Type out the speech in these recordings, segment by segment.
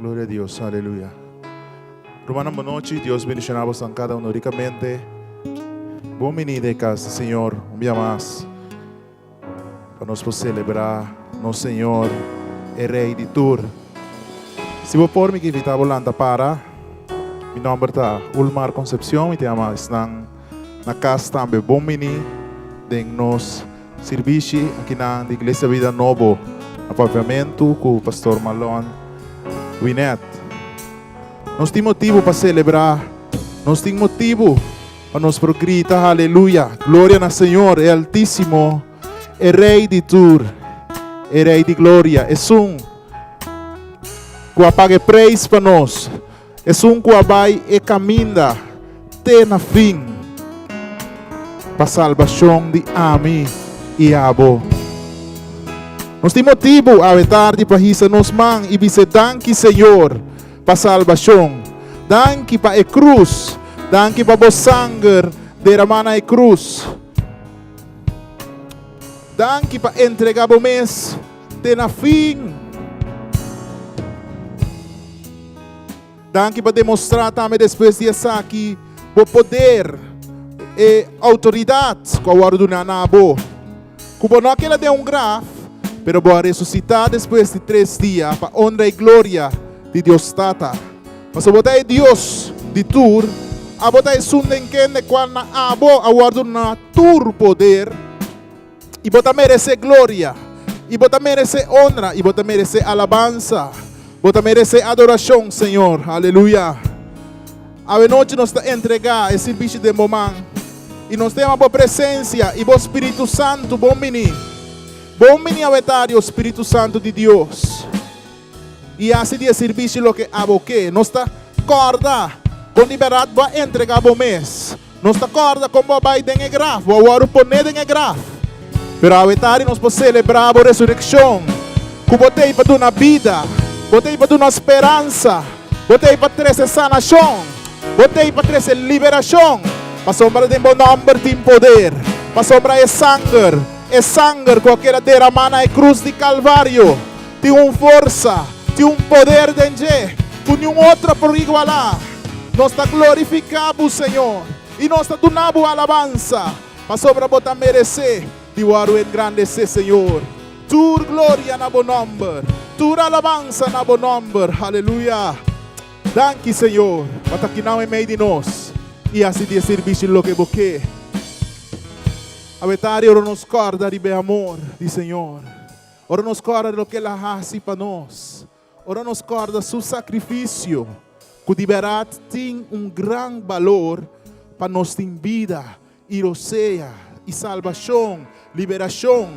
Gloria a Dios, aleluya. Rumannan bon nochi, Dios bendiciona bosan cada uno ricamente. Bon bini den cas di Señor un bia mas pa nos por celebra nos Señor e Rey di tur. Si bo por mi ke invita bo lanta para. Mi nomber ta Ulmar Concepcion, mi ta yama esnan na cas tambe bon bini den nos Sirbishi akinan di Iglesia Bida Nobo na Papiamentu ku Pastor Marlon Winet. Nos tin motibu pa selebrá, nos tin motibu pa nos por grita haleluya, gloria na Señor, e Altísimo, e Rei di tur, e Rei di gloria, esun ku a paga e preis pa nos, Esun ku a bai e kaminda te na fin pa salbashon di ami i abo. Nos tin motibu awe tardi pa hisa nos man i bisa danki Señor pa salbashon. Danki pa e krus. Danki pa bo sanger deramá na e krus. Danki pa entrega bo mes te na fin. Danki pa demostrá tambe despues di esaki bo poder e outoridat ku a wòrdu duná na bo, ku bo no a keda den un graf, pero bo a resusitá despues di tres dia pa onra i gloria di Dios Tata. Pasobra bo ta e Dios di tur, abo ta esun den kende kual na abo a wòrdu duná tur poder. I bo ta meresé gloria, i bo ta meresé onra, i bo ta meresé alabansa, bo ta meresé adorashon, Señor. Aleluya. Awenochi nos ta entregá e sirbishi den bo man, i nos ta yama bo presensia i bo Spiritu Santu bon bini. Bon bini awe tardi, o Spiritu Santu di Dios, i hasi di e sirbishi loke abo ke. Nos ta kòrda kon di bèrdat bo a entregá bo mes. Nos ta kòrda kon bo a bai den e graf, bo a wòrdu poné den e graf. Pero awe tardi nos por selebrá bo resurekshon, ku bo t'ei pa duna bida, bo t'ei pa duna speransa, bo t'ei pa trese sanashon, bo t'ei pa trese liberashon, pasobra den bo nòmber tin poder, pasobra e sanger, e sanger ku a keda deramá na e krus di Kalvario, tin un forsa, tin un poder den dje ku niun otro por igualá. Nos ta glorifiká bo, Señor, i nos ta duna bo alabansa, pasobra bo ta meresé di wòrdu engrandesé, Señor. Tur gloria na bo nòmber, tur alabansa na bo nòmber. Aleluya! Danki, Señor, pa ta kinan meimei di nos i hasi di e sirbishi loke bo ke. Awetari ora nos kòrda riba e amor di Señor, ora nos kòrda loke el a hasi pa nos, Ora nos kòrda su sakrifisio, ku di bèrdat tin un gran balor pa nos tin bida i rosea i salbashon, liberashon,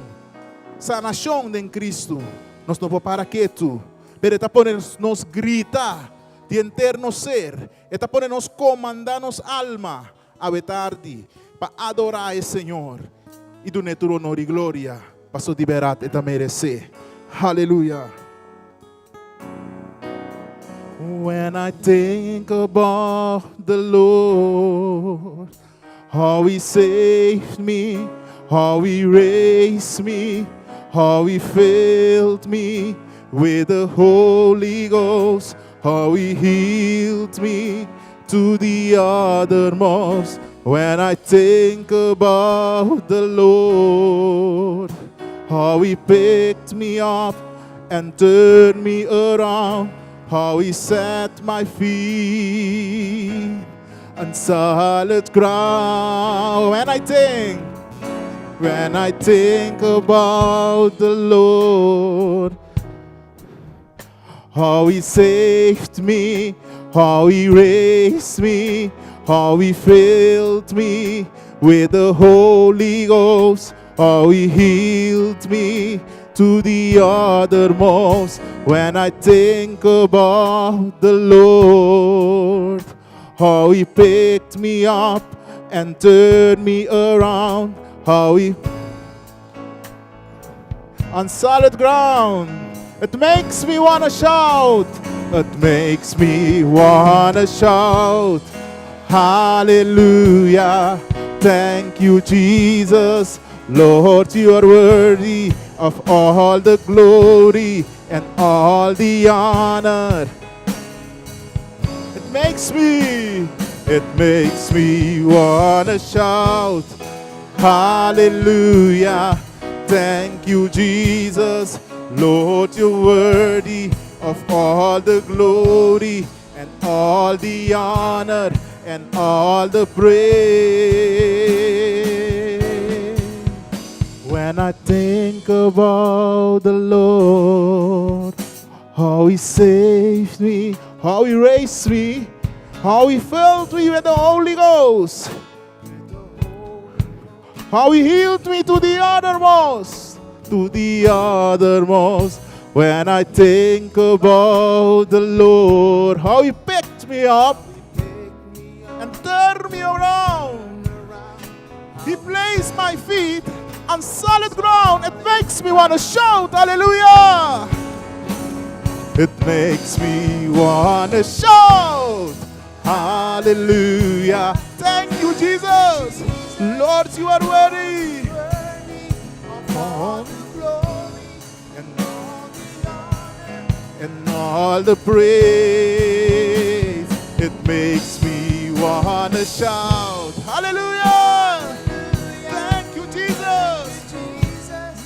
sanashon den Kristu, nos no por para ketu, pero e ta pone nos grita di henter nos ser, e ta pone nos komandá nos alma awe tardi pa adorá e Señor i dun'é tur honor i gloria, pasobra di bèrdat e ta meresé. Haleluya! When I think about the Lord, how he saved me, how he raised me, how he filled me with the Holy Ghost, how he healed me to the uttermost. When I think about the Lord, how he picked me up and turned me around, how he set my feet on solid ground. When I think, when I think about the Lord, how he saved me, how he raised me, how he filled me with the Holy Ghost, how he healed me to the uttermost. When I think about the Lord, how he picked me up and turned me around, how he on solid ground. It makes me wanna shout. It makes me wanna shout. Hallelujah. Thank you, Jesus. Lord, you are worthy of all the glory and all the honor. makes me, it makes me wanna shout, Hallelujah. Thank you, Jesus. Lord, you're worthy of all the glory and all the honor and all the praise. When I think about the Lord, how He saved me, how He raised me, how He filled me with the Holy Ghost, how He healed me to the uttermost, to the uttermost. When I think about the Lord, how He picked me up and turned me around. He placed my feet on solid ground. It makes me want to shout, Hallelujah! It makes me want to shout, Hallelujah! Thank you, Jesus. Lord, you are worthy of all the glory and all the honor and all the praise. It makes me wanna shout, Hallelujah! Thank you, Jesus. Jesus.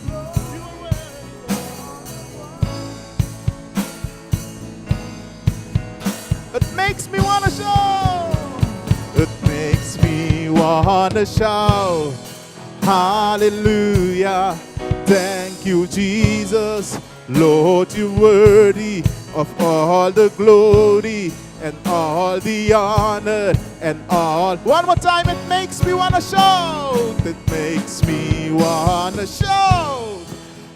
You are worthy. It makes me wanna shout. It makes me wanna shout. Hallelujah. Thank you, Jesus. Lord, you're worthy of all the glory and all the honor and all. One more time, it makes me wanna shout. It makes me wanna shout.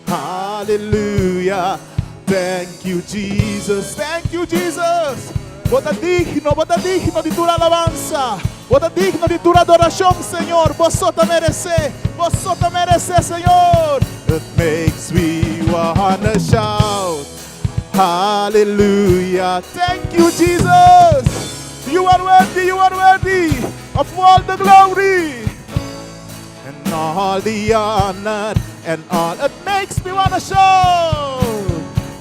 Hallelujah. Thank you, Jesus. Thank you, Jesus. Bo ta digno, bo ta digno di tur alabansa. Bo ta digno di tur adorashon, Señor. Bo so ta meresé. Bo so ta meresé, Señor. It makes me wanna shout. Hallelujah. Thank you, Jesus. You are worthy, you are worthy of all the glory and all the honor and all. It makes me wanna shout.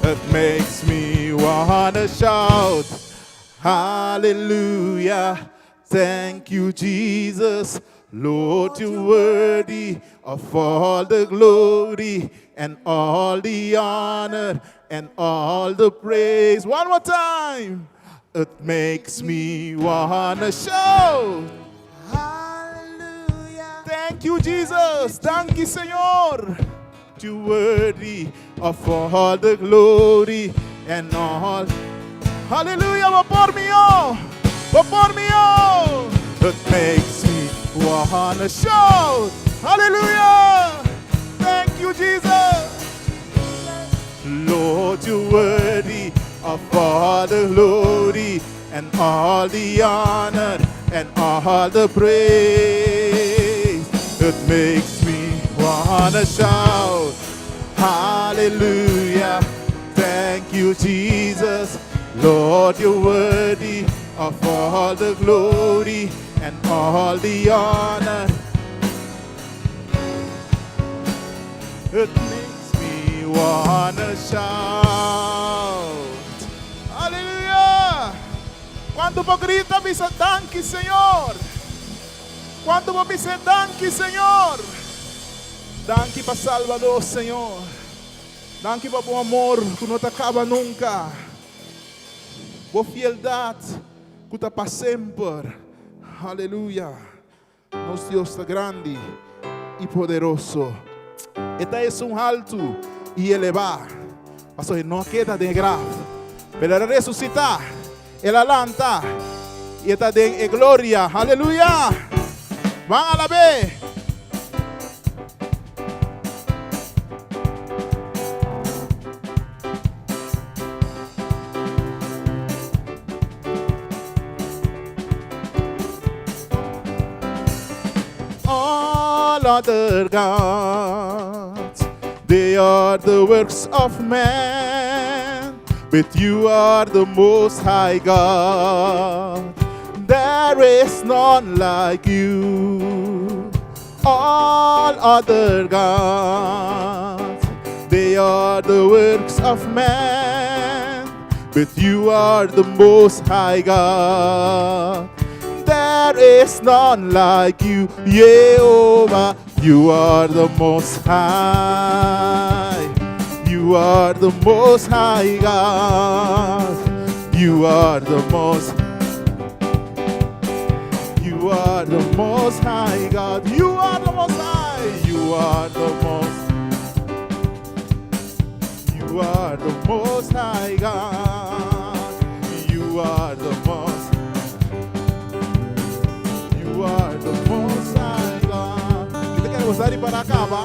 It makes me wanna shout. Hallelujah. Thank you, Jesus. Lord, you're worthy of all the glory and all the honor and all the praise. One more time. It makes me wanna shout. Hallelujah. Thank you, Jesus. Thank you, Señor. You worthy of all the glory and all. Hallelujah. Bo por mihó. Bo por mihó. It makes me wanna shout. Hallelujah. Thank you, Jesus. Lord, you're worthy of all the glory and all the honor and all the praise. It makes me wanna shout, Hallelujah. Thank you, Jesus. Lord, you're worthy of all the glory and all the honor. It makes me wanna shout. Aleluya. Kuantu por grita, bisa danki, Señor. Kuantu por bisa danki, Señor. Danki pa Salbador, Señor. Danki pa bo amor ku no ta kaba nunka. Bo fieldat ku ta pa semper. Aleluya. Nos Dios ta grandi i poderoso. E ta esun haltu i elevá. Paso e no a keda den graf. Pero el a resusitá. El a lanta. I e ta den e gloria. Aleluya. Ban alab'é. All other gods, they are the works of man, but you are the most high God. There is none like you. All other gods, they are the works of man. But you are the most high God. There is none like you, Jehovah. You are the most high. You are the most high God. You are the most. You are the most high God. You are the most high. You are the most. You are the most high God. You are the most. You are the most high God. Kita kier usa pa caba.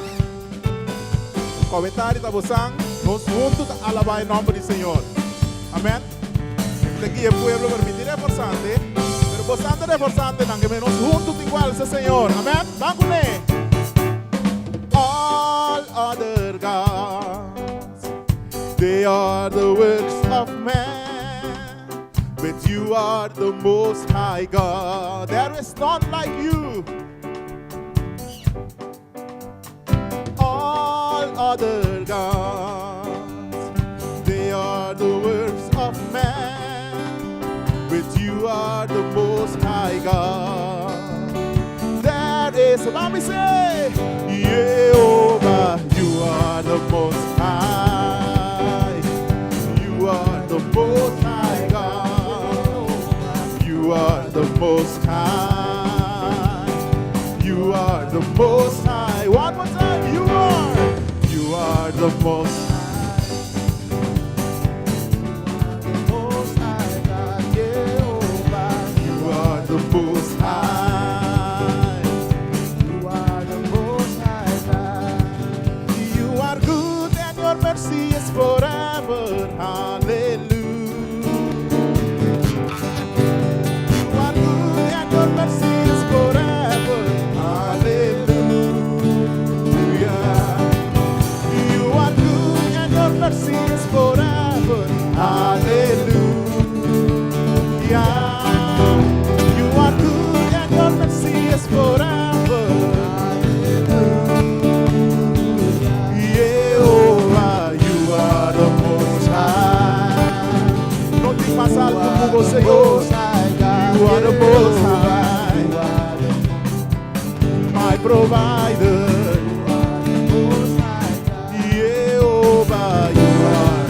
Comentario ta bosnan, nos hunto ta alaba e nomber di Señor. Amen. Aki e pueblo permiti reforsante, pero bosnan reforsante, nan cu nos hunto igual, Señor. Amen. Ban cu ne. All other gods, they are the works of man, but you are the most high God. There is none like you. All other gods, they are the works of man, but you are the most high God. There is, let me say, Jehovah, you are the most high. You are the most high God. You are the most high. You are the most high. One more time, you are. You are the most Most High God, Jehovah. You are the most high. You are the Most High God. You are good and your mercy is forever. Hallelujah. You are good and your mercy is forever. Hallelujah. You are good and your mercy is forever. Hallelujah. You are good and your mercy is forever. Jehovah, you are the most high. No tin mas halto cu bo, Señor. Most High God, You are the most Jehovah. high. You are the My provider. Most High God. Jehovah, you are,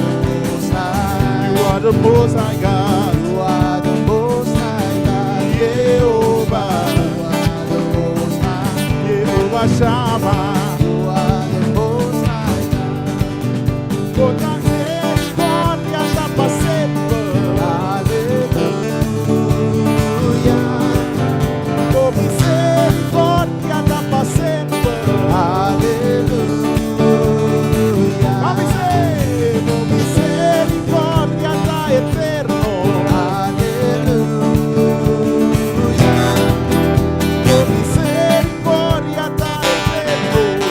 Most High. you are the most high God. You are the Most High God. Jehovah, You are the Most High. Jehovah Shammah. You are the Most High God. Bo misericordia ta pa semper. Hallelujah. Bo misericordia ta pa semper. Hallelujah. Ban bisa, bo misericordia ta eterno. Hallelujah. Bo misericordia ta eterno.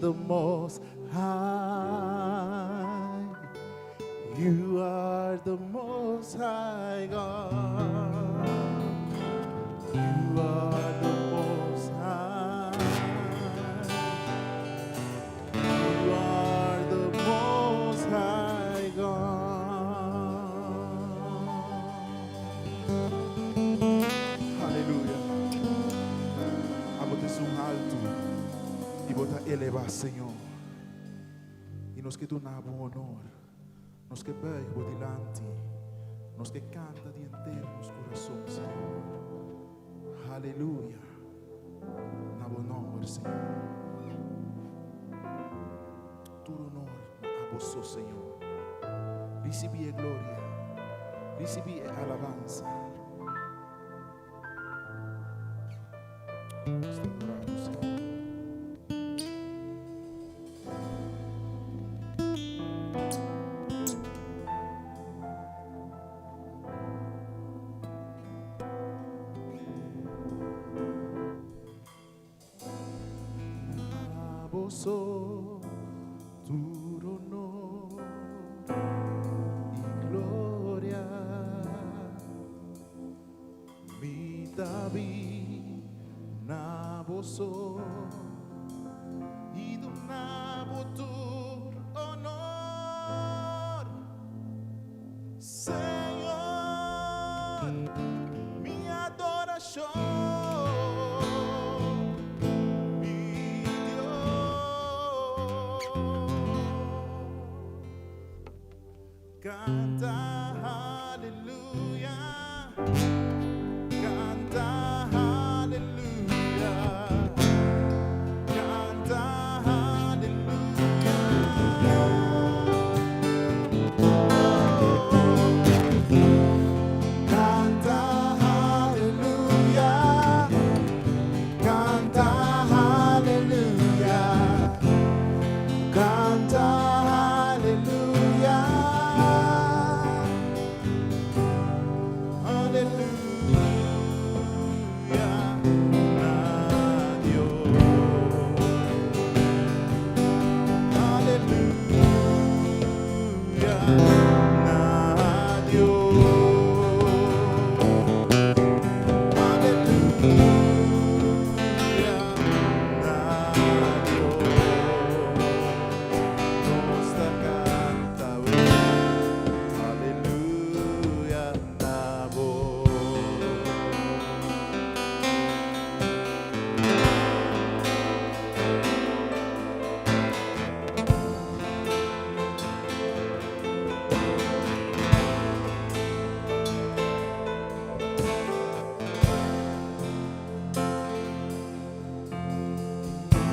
the Most High. You are the Most High God. You are the Most High. You are the Most High God. Aleluya. Abo ta esun haltu i bo ta elevá, Señor. I nos ke duna bo honor. Nos ke buig bo dilanti. Nos ke kanta di henter nos kurason, Señor. Aleluya. Na bo nòmber, Señor. Tur honor na abo so, Señor. Risibí e gloria. Risibí e alabansa. Nos ta adorá bo, Señor. Na bo so tur honor i gloria. Mi ta bin na bo so i duna bo tur honor. Señor, mi adorashon, mi Dios. Kanta aleluya, kanta aleluya, kanta aleluya. Kanta aleluya, kanta aleluya, kanta aleluya, aleluya na Dios. Aleluya na Dios. Aleluya na Dios. Nos ta kanta aleluya na bo.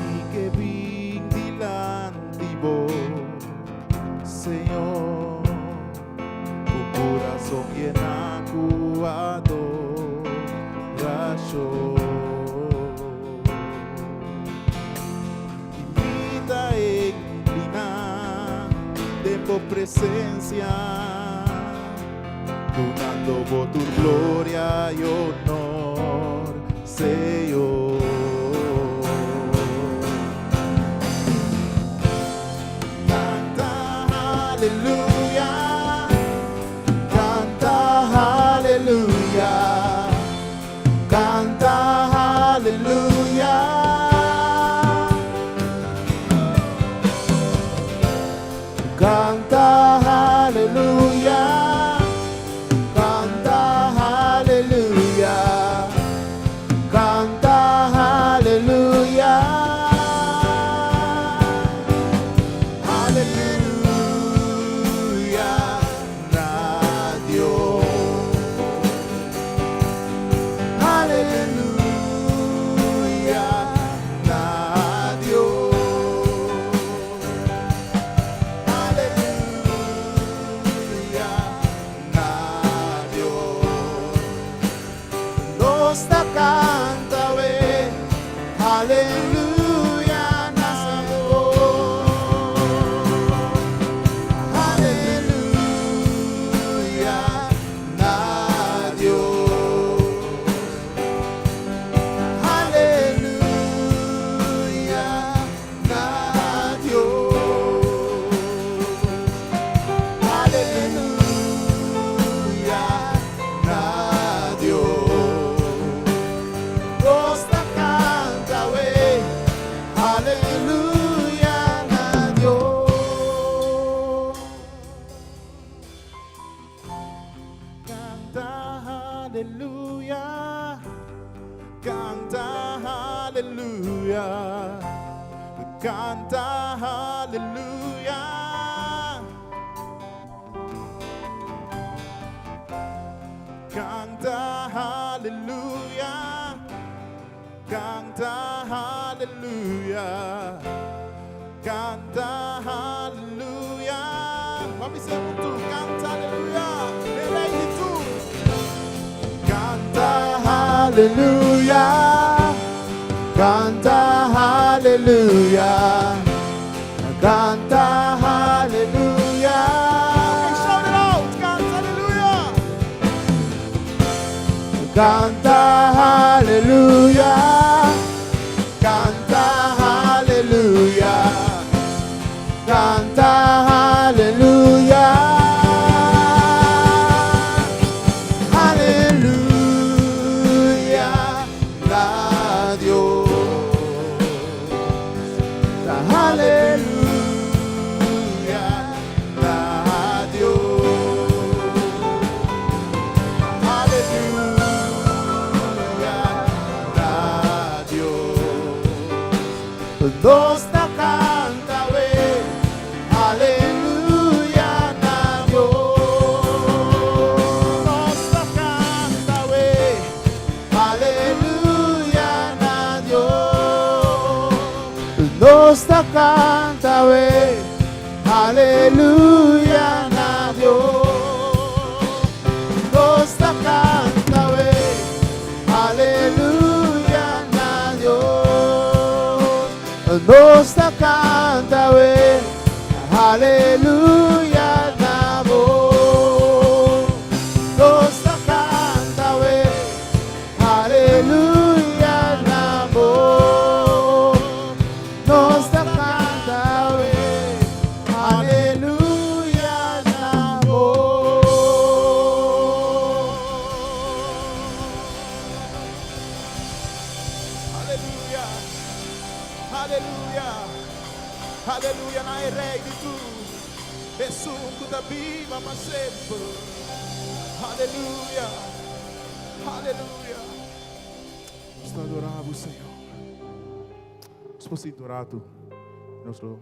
Mi ke bin dilanti bo, Señor, ku kurason yená ku adorashon. I mi ta inkliná den bo presensia, dunando bo tur gloria i honor, Señor. Kanta aleluya, kanta aleluya, kanta aleluya. Kanta aleluya, kanta aleluya, kanta. Kanta haleluya, kanta haleluya. Kanta haleluya, kanta haleluya, kanta haleluya. Ban bisa huntu, kanta haleluya, e rei di tur. Kanta haleluya, kanta haleluya, kanta haleluya. Okay, shout it out, kanta haleluya. Kanta haleluya, kanta haleluya, kanta haleluya. Haleluya na Dios. Haleluya na Dios. Haleluya na Dios. Nos ta kanta we, Haleluya na Dios. Nos ta kanta we, Haleluya na Dios. Nos ta kanta we, Haleluya na Dios. Nos ta kanta we, Haleluya na Dios. Nos ta kanta we, Haleluya na Dios. Nos ta kanta we, Haleluya na Dios. Nos ta kanta we, Haleluya na Dios. Haleluya. Haleluya. Haleluya na e rei di tur. Esun ku ta biba pa semper. Haleluya. Haleluya. Nos ta adorá bo, Señor. Nos por sinta un ratu. Nos lo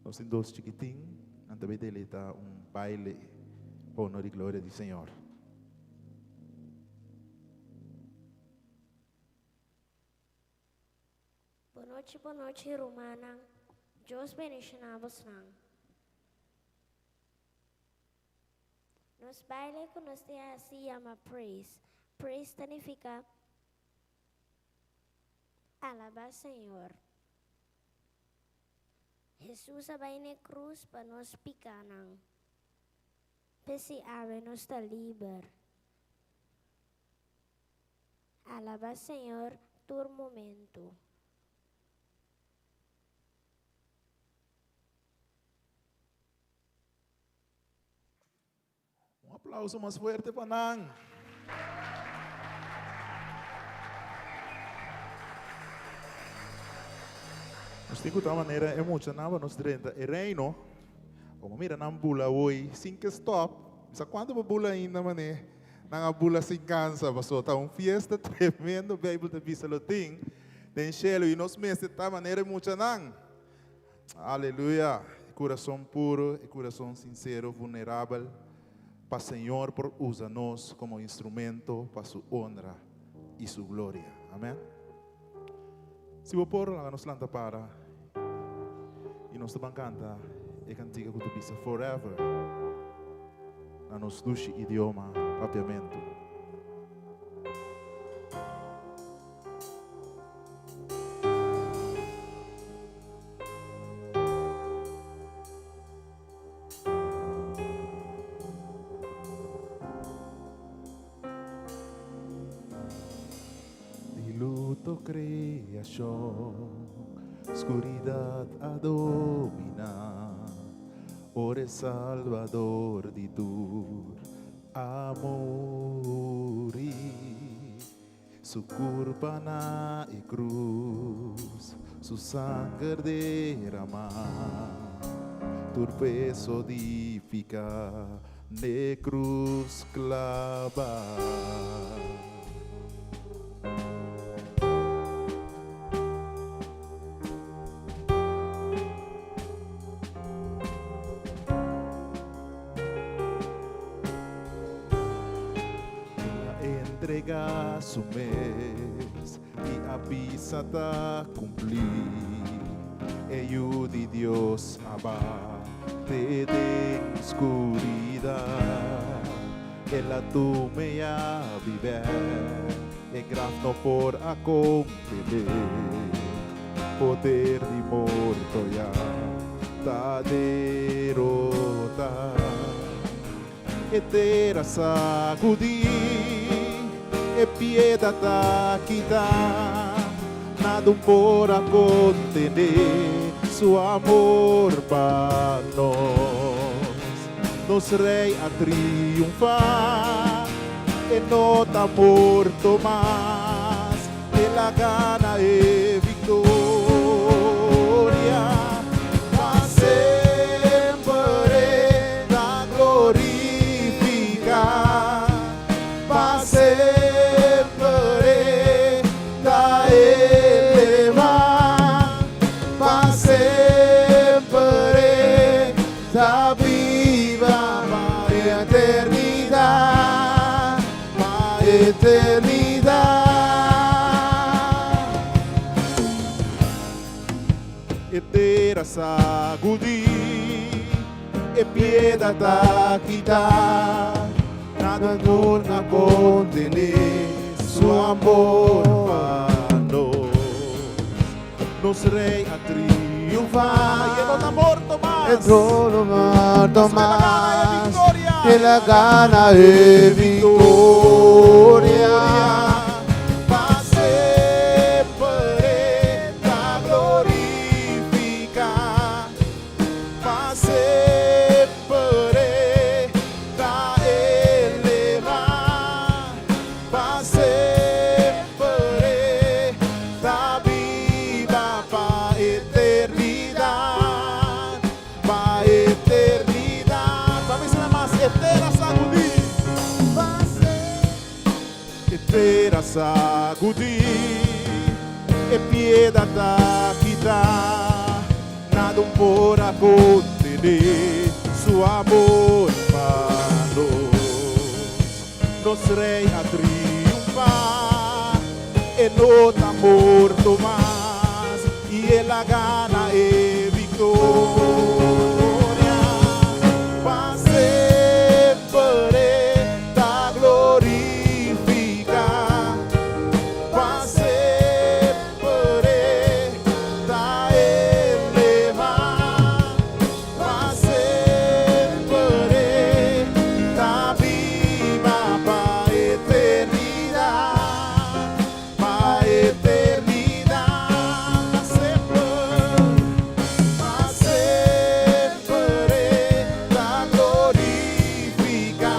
Nos tin dos chikitin, nan ta bay deleita un baile pa honor y gloria di Señor. Bon nochi, bon nochi, rumannan. Dios bendishoná bosnan. Nos baile ku nos tin hasi yama Praise. Praise ta nifiká alabá Señor. Hesus a bai na e krus pa nos pikánan. P'esei awe nos ta liber. Alabá Señor tur momento. Un aplauso mas fuerte pa nan. Nos tin ku ta manera e muchanan pa nos drenta e reino. Como mira nan bula hoy sin ke stop. Sa cuanto bo bula ainda mané? Nan a bula sin cansa paso ta un fiesta tremendo Bijbel ta bisa lo tin den cielo y nos mester ta manera e muchanan. Aleluya! E kurason puru, e kurason sinsero, vulnerabel, pa Señor por usa nos komo instrumento pa Su honra i Su gloria. Amen. Si bo por, laga nos lanta para i nos ta ban kanta e kantika ku ta bisa Forever na nos dushi idioma Papiamentu. Di luto kriatura. kriashon skuridat a dominá, ora e Salbador di tur a muri. Su kurpa na e krus, su sanger deramá, tur peso di piká n'e krus klabá. El a entregá su mes i a bisa ta kumplí. E Yu di Dios a bate den skuridat. El a tuma e yabi bèk, e graf no por a kontené. Poder di morto ya ta derotá. E tera sagudí, e piedra ta kitá, nada un por a kontené su amor pa nos. Nos Rei a triunfá, e no ta morto mas, el a gana e viktoria. Pa semper e ta glorifiká, pa semper e ta elevá, pa semper e ta biba pa eternidat, pa eternidat. E tera sagudí, e piedra ta kitá, nada por a kontené su amor pa nos. Nos Rei a triunfá i e no ta morto mas. E trono morto Pasobra el a gana e mas. viktoria. El a gana e viktoria. Pa semper e ta glorifiká. Pa semper e ta elevá. Pa semper e ta biba pa eternidat, pa eternidat. Pa mi sena mas, e tera sagudí. E tera sagudí, e piedra ta kitá, nada un por a kontené su amor pa nos. Nos Rei a triunfá, e no ta morto mas, i el a gana e viktoria. Pa semper e ta glorifiká, pa semper e ta elevá, pa semper e ta biba pa eternidat, pa eternidat, pa semper, pa semper e ta glorifiká,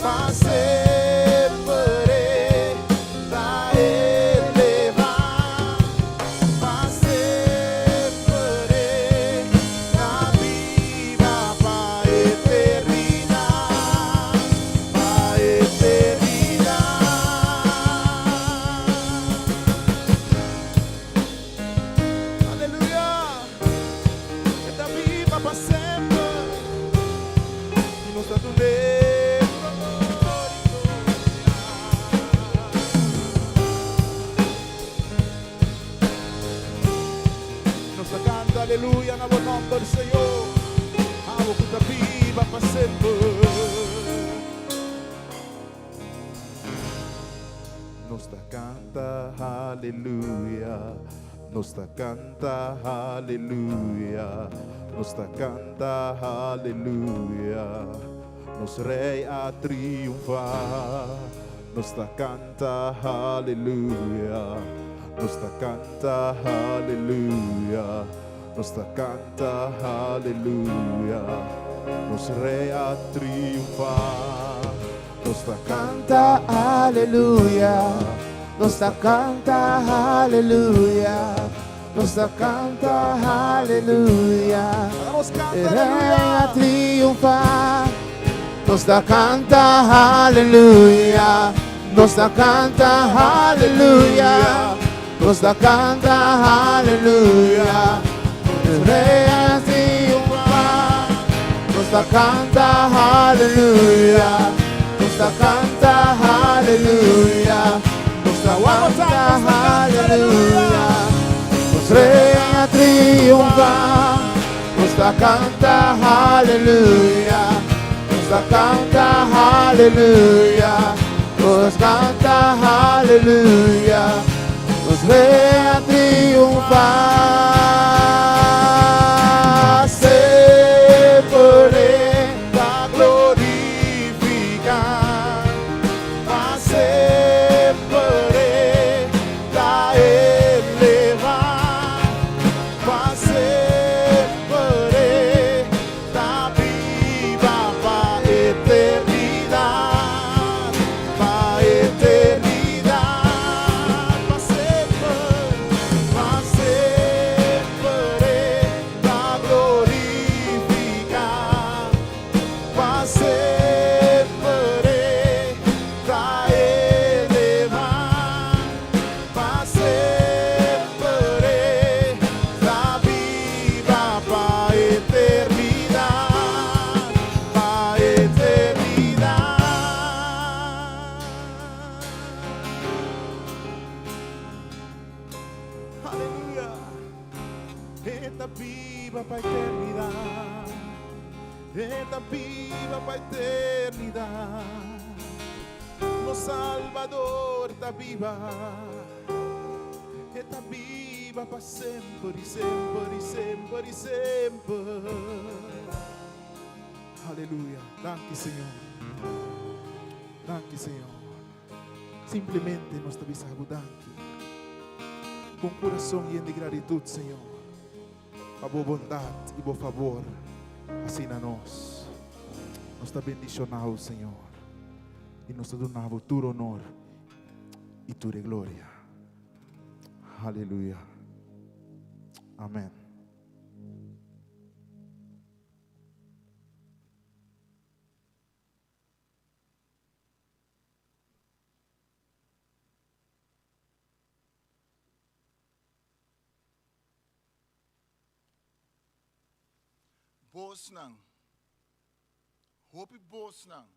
pa semper e ta elevá, pa semper e ta biba pa eternidat, pa eternidat. Aleluya! E ta biba pa semper. I nos ta dun'é honor i gloria. Nos ta kanta aleluya na bo nòmber, Señor. Abo ku ta biba pa semper. Nos ta kanta aleluya, nos ta kanta aleluya, nos ta kanta aleluya. Nos Rei a triunfá. Nos ta kanta aleluya. Nos ta canta haleluya, nos ta canta haleluya, nos Rey a triunfa. Nos ta Canta aleluya, nos ta canta aleluya, nos ta canta aleluya. Nos canta El Rey aleluya. a triunfa. Nos ta canta aleluya, nos ta canta aleluya, nos ta canta aleluya. El Rey a triunfa. Nos ta canta aleluya, nos ta canta aleluya, nos ta canta aleluya. Nos Rey a triunfa, nos ta canta aleluya, nos ta canta aleluya, nos canta aleluya, nos Rey a triunfa. Semper Ta glorifica, pa semper ta eleva, pa semper ta biba pa eternidad, pa eternidad, pa semper, pa semper ta glorifica, pa semper ta eleva, pa semper ta biba pa eternidad, pa eternidad. Aleluya. E ta biba pa eternidad. E ta biba pa eternidad. Nos Salvador ta biba. E ta biba pa semper y semper y semper y semper. Aleluya. Danki, Señor. Danki, Señor. Simplemente nos ta bisa danki. Cu curason yen di gratitud, Señor. Pa bo bondad y bo fabor. Asina nos. Nos ta bendiciona, Señor. Y nos ta duna tur honor y tur gloria. Aleluya. Amen. Bosnan. Hopi bosnan.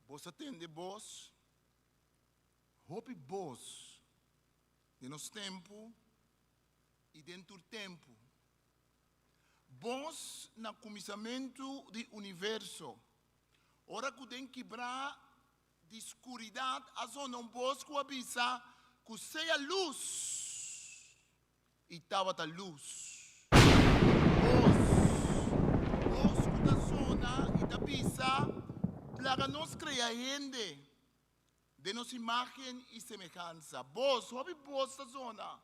Bos a tende bos. Hopi bos. Den nos tempo y den tur tempo. Bos na cuminsamentu di universo. Ora cu den kibra di scuridad a zona un bos cu a bisa cu sea luz. Y tabata luz. Bos. Bos cu ta zona y ta bisa, Laga nos crea hende den nos imagen y semehansa. Bos, hopi bos ta zona.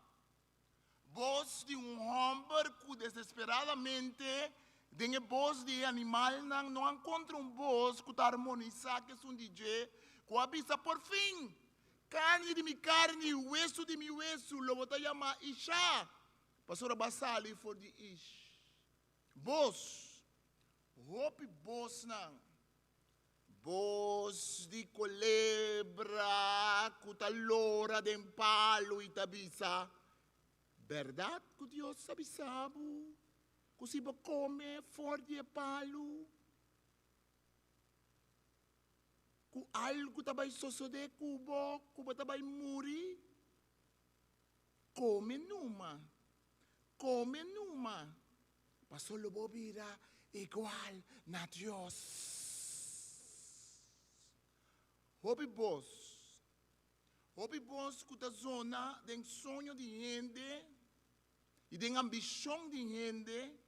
Bos di un homber cu desesperadamente den e bos di e animalnan no a encontra un bos cu ta armonisa cu esun di dje, cu a bisa, Por fin! Carni di mi carni y wesu di mi wesu lo bo ta yama Isha, pasobra bo a sali for di Ish. Bos, hopi bosnan, bos di colebra cu ta lora den palu y ta bisa, Berdad cu Dios a bisa bo cu si bo come for di e palu, cu algu ta bay sosode cu bo, cu bo ta bay muri? Come numa, come numa, paso lo bo bira igual na Dios. Hopi bos, hopi bos cu ta zona den soño di hende y den ambicion di hende.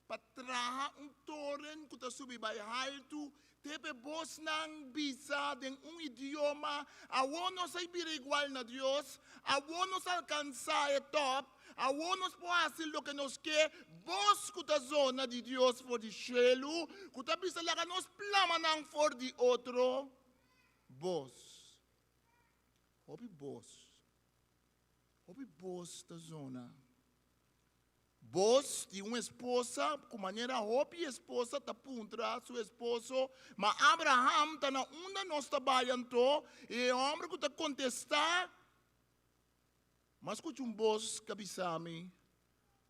Pa traha un toren ku ta subi bai haltu, te p'e bosnan bisa den un idioma, Awor nos a bira igual na Dios, awor nos a alkansá e tòp, awor nos por hasi loke nos ke, bos ku ta zona di Dios for di shelu, ku ta bisa laga nos plama nan for di otro bos. Hopi bos, hopi bos ta zona. Bos di un esposa ku manera hopi esposa ta puntra su esposo, Ma Abraham ta na unda nos ta bai anto? I e hòmber ku ta kontestá, M'a skucha un bos ku a bisa mi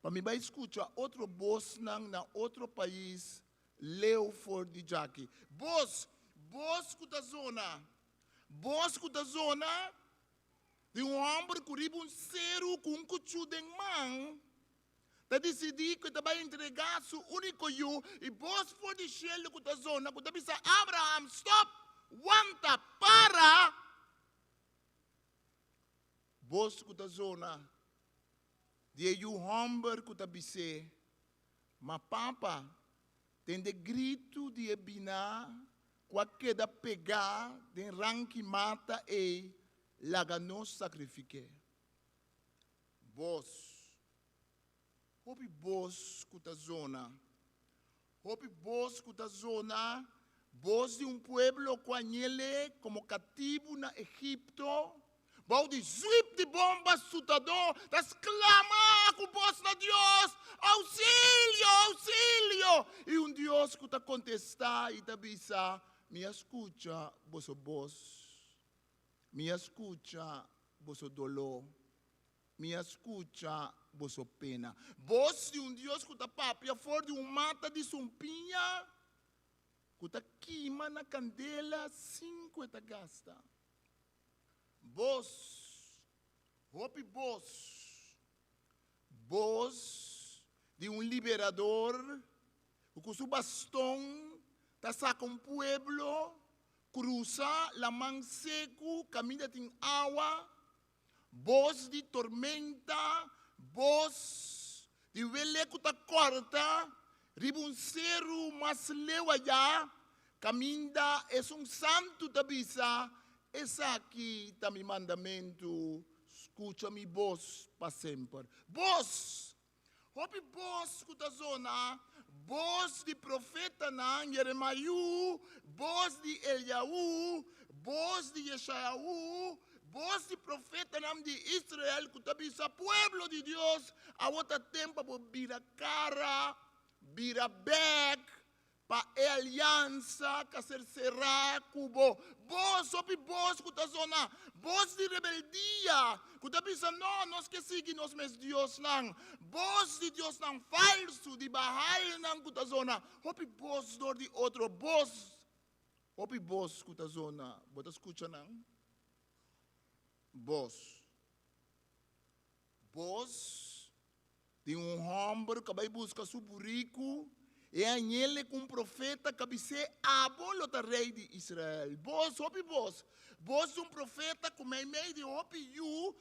pa mi bai skucha otro bosnan na otro pais leu for di djaki. Bos, bos ku ta zona, bos ku ta zona Di un hòmber ku riba un seru ku un kuchú den man ta disidí ku e ta bai entregá su úniko yu, i bos for di shelu ku ta zona ku ta bisa, Abraham, stòp! Wanta! Para! Bos ku ta zona di e yu hòmber ku ta bis'é, Ma papa, tende gritu di e biná ku a keda pegá den ranki mata ei, laga nos sakrifik'é. Bos, hopi bos ku ta zona, hopi bos ku ta zona, bos di un pueblo ku a ñel'é komo katibu na Egipto, Bou di zwip di bomba sutadó ta sklama ku bos na Dios, Ousilio! Ousilio! I un Dios ku ta kontestá i ta bisa, Mi a skucha boso bos. Mi a skucha boso doló. Mi a skucha boso pena. Bos di un Dios ku ta papia for di un mata di sumpiña ku ta kima na kandela sin ku e ta gasta. Bos, hopi bos, bos di un liberador ku ku su baston ta saka un pueblo krusa laman seku kaminda tin awa, bos di tormenta, bos di wele ku ta kòrta riba un seru mas leu ayá, kaminda esun santu ta bisa, Esaki ta mi mandamentu, skucha mi bos pa semper. Bos! Hopi bos ku ta zona, bos di profetanan Yeremayu, bos di Eliahu, bos di Yeshayahu, bos di profetanan di Israel ku ta bisa pueblo di Dios, Awor ta tempu pa bo bira kara, bira bèk Pa e aliansa ka ser será ku bo. Bos, hopi bos ku ta zona, bos di rebeldia, ku ta bisa, No, nos ke sigui nos mes diosnan. Bos di diosnan falsu, di Bahalnan ku ta zona, hopi bos dor di otro. Bos, hopi bos ku ta zona, bo ta skucha nan? Bos. Bos di un hòmber ku a bai buska su buriku, e hañ'el ku un profeta ku a bis'é, Abo lo ta rei di Israel. Bos, hopi bos! Bos di un profeta ku meimei di hopi yu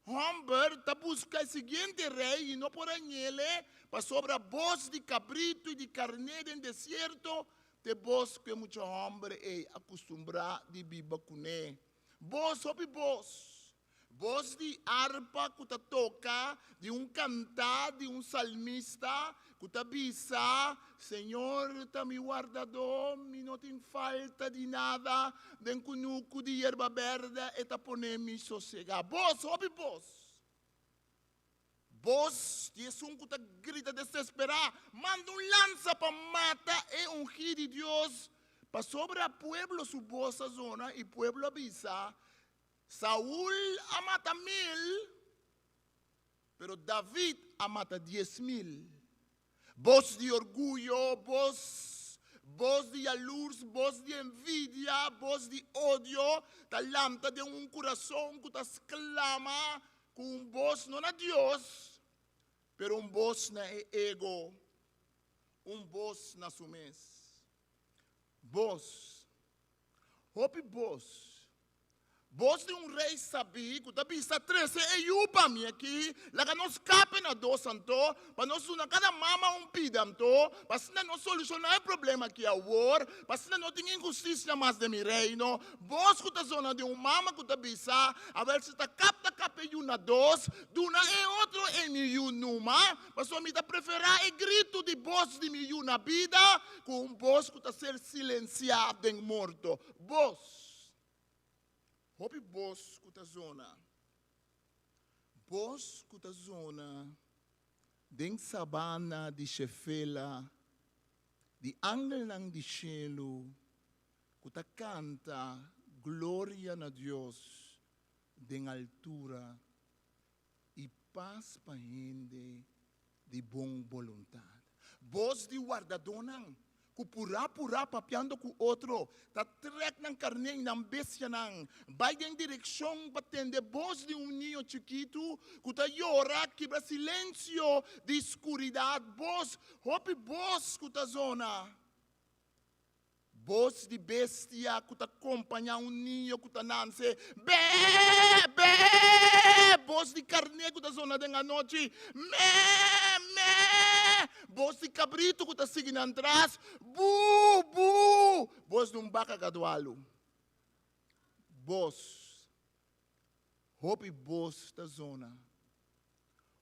hòmber ta buska e siguiente rei i no por hañ'el, pasobra bos di kabritu i di karné den desierto ta e bos ku e mucha hòmber ei a kustumbrá di biba kuné. Bos, hopi bos! Bos di arpa ku ta toka di un kantá di un salmista ku ta bisa, Señor ta mi wardadó, mi no tin falta di nada, den kunuku di yerba bèrdè e ta pone mi sosegá. Bos, hopi bos! Bos di esun ku ta grita desesperá, Manda un lansa pa mata e ungí di Dios! Pasobra pueblo su bos a zona i pueblo a bisa, Saul a mata mil, pero David a mata 10,000. Bos di orguyo, bos, bos di yalurs, bos di envidia, bos di odio ta lanta den un kurason ku ta sklama ku un bos no na Dios, pero un bos na e ego, un bos na su mes. Bos. Hopi bos. Bos di un rei sabí ku ta bisa, Trese e yu pa mi aki, laga nos kape na dos anto, pa nos duna kada mama un pida anto, pa asina nos solushoná e problema aki awor, pa asina no tin inhustisia mas den mi reino. Bos ku ta zona di un mama ku ta bisa, Awel si ta kap ta kap e yu na dos, duna e otro e mi yu numa, pasobra mi ta preferá e gritu di bos di mi yu na bida ku un bos ku ta ser silensiá den morto. Bos. Hopi bos ku ta zona. Bos ku ta zona den sabana di Shefela, di angelnan di shelu ku ta kanta gloria na Dios den altura i pas pa hende di bon boluntat. Bos di wardadónan ku purá purá papiando ku otro ta trèk nan karné i nan bestianan bai den direkshon pa tende bos di un niño chikitu ku ta yora kibra silensio di skuridat. Bos, hopi bos ku ta zona. Bos di bestia ku ta kompañá un niño ku ta nanse, Bèè! Bèè! Bos di karné ku ta zona den anochi, Mèè! Mèè! Bos di kabritu ku ta sigui nan tras, Buu! Buu! Bos di un baka gadualu. Bos. Hopi bos ta zona.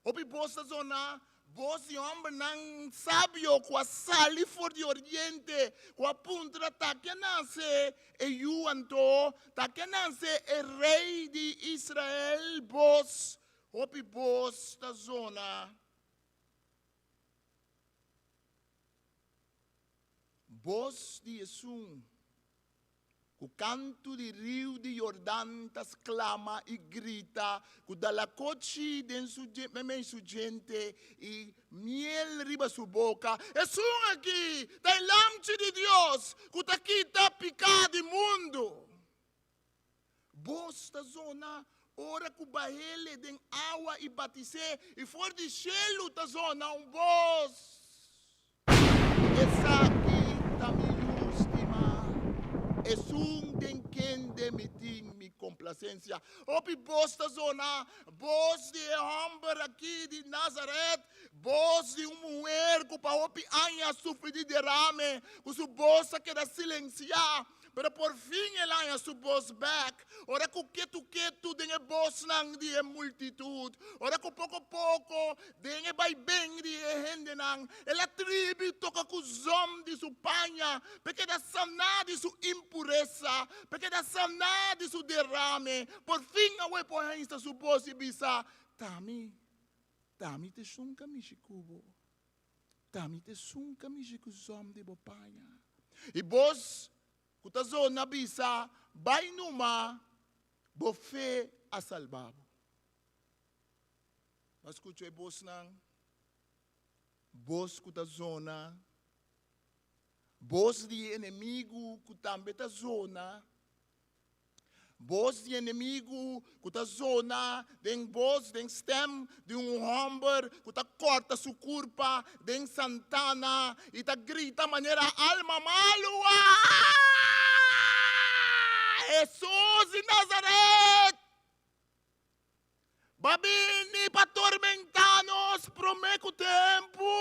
Hopi bos ta zona, bos di hòmbernan sabio ku a sali for di oriente, ku a puntra, Ta ke nase e yu anto? Ta ke nase e rei di Israel? Bos, hopi bos ta zona. Bos di esun Ku kantu di riu di Jordan ta sklama i grita, ku dalakochi den su meimei su djente i miel riba su boka, Esun aki ta e Lamchi di Dios ku ta kita piká di mundu. Bos ta zona ora ku bah'ele den awa i batis'é, i for di shelu ta zona un bos. Esaki ta mi Yu stimá, esun den kende mi tin mi komplasensia. Hopi bos ta zona, bos di e hòmber akí di Nazaret, bos di un muher ku pa hopi aña a sufri di derame, ku su bos a keda silensiá. Pero por fin el haña su bos bek, ora ku ketu ketu den e bosnan di e multitut, ora ku poko poko den e baiben di e hendenan, el a tribi toka ku zòm di su paña p'e keda saná di su impuresa, p'e keda saná di su derame. Por fin awe por haña su bos i bisa, T'ami, t'ami t'esun kamishi ku bo. Ta mi ta esun ka mishi ku zòm di bo paña. I bos ku ta zona bisa, Bai numa, bo fe a salba bo. Bo a skucha e bosnan? Bos ku ta zona, bos di e enemigu ku tambe ta zona. Bos di enemigu ku ta zona den bos, den stèm di un hòmber ku ta kòrta su kurpa den santana i ta grita manera alma malu, Aah! Hesus di Nazaret! Bo a bini pa tormentá nos promé ku tempu?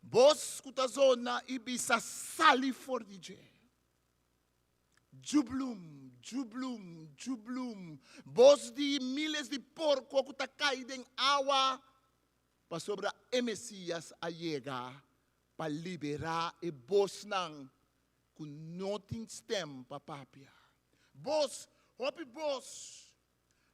Bos ku ta zona i bisa, Sali for di dje! Djublum, djublum, djublum, bos di miles di porko ku ta kai den awa, pasobra e Mesias a yega pa liberá e bosnan ku no tin stèm pa papia. Bos, hopi bos,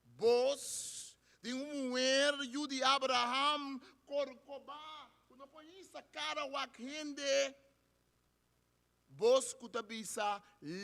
bos di un muher yu di Abraham korkobá ku no por hisa kara wak hende. Bos ku ta bisa,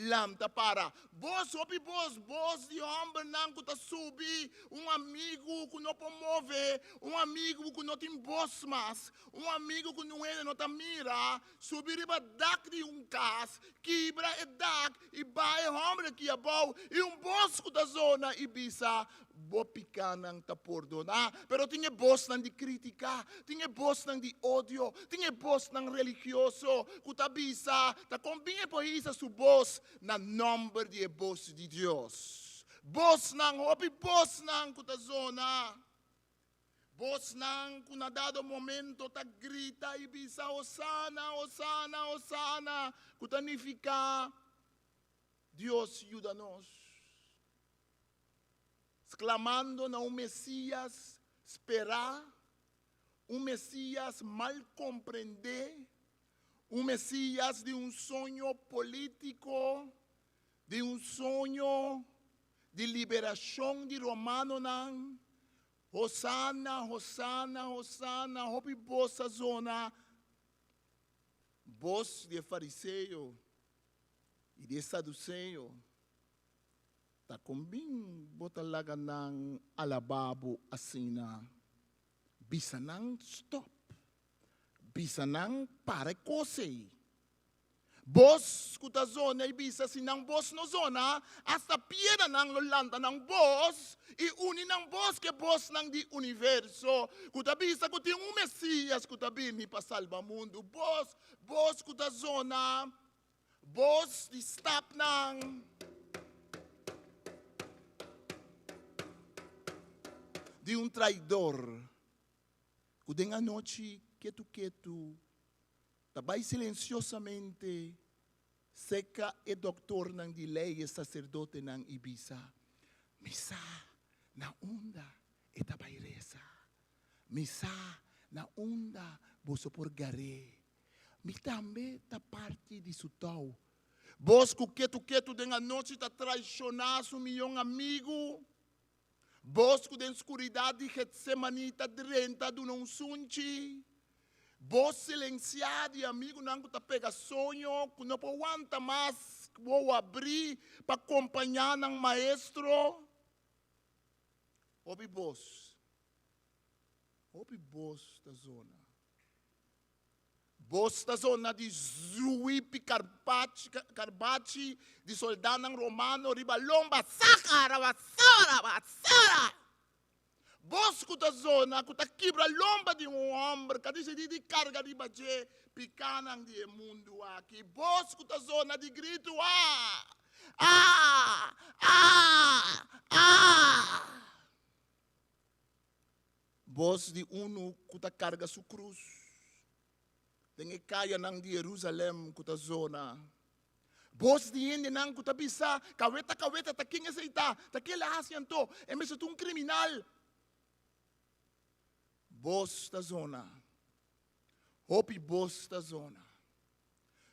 Lanta para. Bos, hopi bos, bos di hòmbernan ku ta subi, un amigu ku no por move, un amigu ku no. no tin bos mas, un amigu ku niun hende no ta mira, subi riba dak di un kas, kibra e dak i baha e hòmber aki abou, i un bos ku ta zona i bisa, Bo pikánan ta pordoná. Pero tin e bosnan di krítika, tin e bosnan di odio, tin e bosnan religioso ku ta bisa, Ta kon bin e por hisa su bos na nòmber di e bos di Dios? Bosnan, hopi bosnan ku ta zona. Bosnan ku na dado momento ta grita i bisa, Hosana, Hosana, Hosana, ku ta nifiká, Dios yuda nos. Sklamando na un Mesías sperá, un Mesías mal komprendé, un Mesías di un soño polítiko, di un soño di liberashon di romanonan, Hosana, Hosana, Hosana, hopi bos a zona, bos di e fariseo i di e saduseo, ta kon bin bo ta laga nan alabá bo asina? Bisa nan stòp, bisa nan para e kos ei. Bos ku ta zona i bisa si nan bos no zona, asta piedanan lo lanta nan bos i uni nan bos ku e bosnan di universo ku ta bisa ku tin un Mesias ku ta bini pa salba mundu. Bos, bos ku ta zona, bos di stapnan di un traidor ku den anochi ketu ketu Ta bai silensiosamente serka e dòktornan di lei, e saserdotenan, i bisa, Mi sa na unda e ta bai resa. Mi sa na unda boso por gar'é. Mi tambe ta parti di su tou. Bos ku ketu ketu den anochi ta traishoná su mion amigu. Bos ku den skuridat di Getsemaní ta drenta duna un sunchi. Bos silensiá di amigunan ku ta pega soño ku no por wanta mas wowo abrí pa kompañá nan maestro. Hopi bos, hopi bos ta zona. Bos ta zona di zuipi karbachi di soldánan romano riba lomba, Saka, raba, sara, sara! Bos ku ta zona ku ta kibra lomba di un hòmber ku a disidí di karga riba dje pikánan di e mundu aki. Bos ku ta zona di gritu, Ah! Ah! Ah! Ah! Bos di unu ku ta karga su krus den e kayanan di Herusalèm ku ta zona. Bos di hendenan ku ta bisa, Kaweta, kaweta, ta ken esei ta? Ta ken el a hasi anto? E mester ta un kriminal. Bos ta zona. Hopi bos ta zona.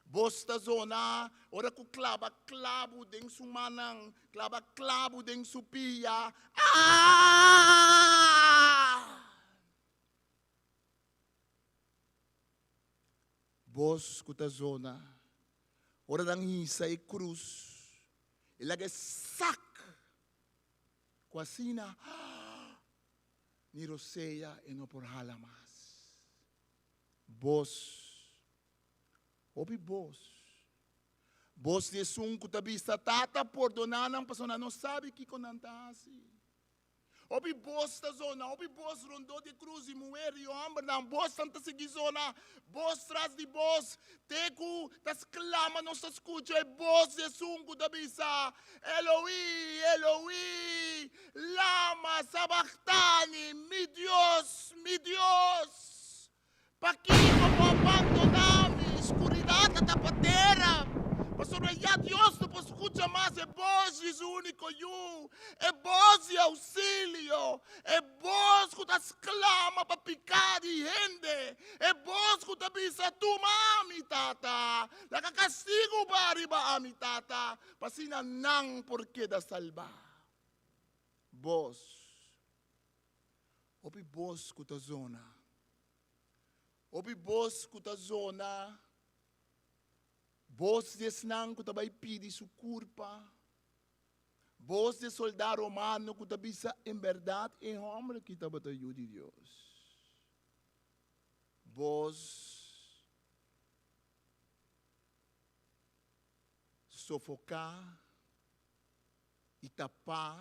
Bos ta zona ora ku klaba klabu den su mannan, klaba klabu den su pia. Aah! Bos ku ta zona ora nan hisa e krus i laga e sak ku asina ni rosea e no por hala mas. Bos. Hopi bos. Bos di esun ku ta bisa, Tata, pordoná nan, pasobra nan no sabi kiko nan ta hasi. Hopi bos ta zona, hopi bos rondó di e krus di muher i hòmbernan, bosnan ta sigui zona, bos tras di bos, te ku ta sklama nos ta skucha e bos di esun ku ta bisa, Eloí, Eloí, lama sabachtani, mi Dios, mi Dios, Pakiko bo a bandoná mi? Skuridat a tapa tera, pasobra ya Dios no por skucha mas e bos di su úniko Yu, e bos di ousilio, e bos ku ta sklama pa piká di hende, e bos ku ta bisa, Tuma ami, Tata, laga kastigu ba riba ami, Tata, pa asina nan por keda salbá. Bos. Hopi bos ku ta zona. Hopi bos ku ta zona. Bos di esnan ku ta bai pidi su kurpa. Bos di e soldá romano ku ta bisa, En bèrdat e hòmber aki tabata Yu di Dios. Bos sofoká i tapá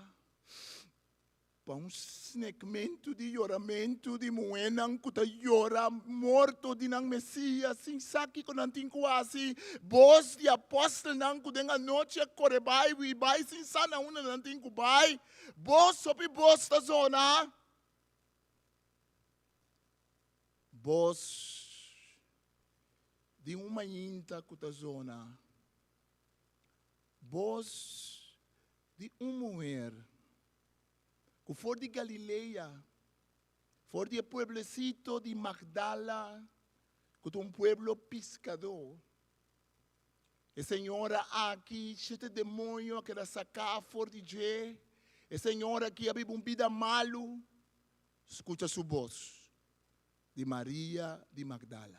pa un snekmentu di yoramentu di muhénan ku ta yora morto di nan Mesias sin sa kiko nan tin ku hasi. Bos di apòstelnan ku den anochi a kore bai i bai sin sa na unda nan tin ku bai. Bos, hopi bos ta zona. Bos di un mainta ku ta zona. Bos di un muher ku for di Galilea, for di e pueblecito di Magdala, ku ta un pueblo piskadó, e señora aki shete demoño a keda saká for di dje, e señora aki a biba un bida malu, skucha su bos, di Maria di Magdala.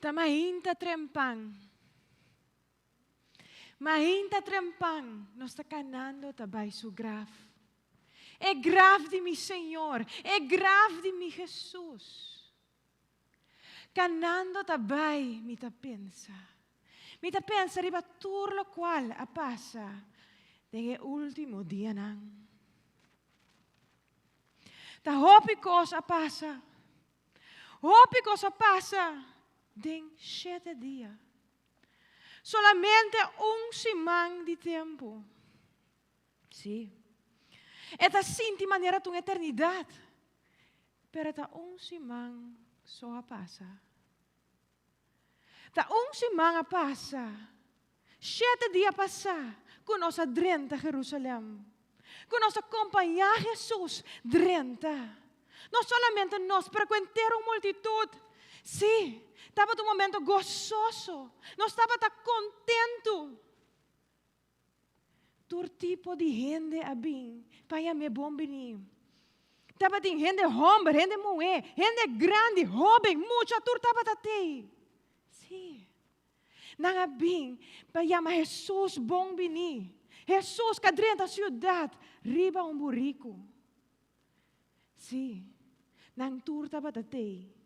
Ta mainta trempan. Mainta trempan nos ta kanando ta bai su graf. E graf di mi Señor, e graf di mi Jesus. Kanando ta bai mi ta pensa. Mi ta pensa riba tur lokual a pasa den e último dianan. Ta hopi kos a pasa. Hopi kos a pasa den shete dia. Solamente un siman di tempu. Sí. E ta sinti manera ta un eternidat, pero ta un siman so a pasa. Ta un siman a pasa, shete dia pasá, ku nos a drenta Jerusalèm, ku nos a kompañá Hesus drenta. No solamente nos, pero ku henter un multitut. Sí, tabata un momento gososo. Nos tabata kontentu. Tur tipo di hende a bin pa yam'é bon biní. Tabatin hende hòmber, hende muhé, hende grandi, hóben, mucha, tur tabata tei. Sí, nan a bin pa yama Hesus bon biní. Hesus ka drenta siudat riba un buriku. Sí, nan tur tabata tei.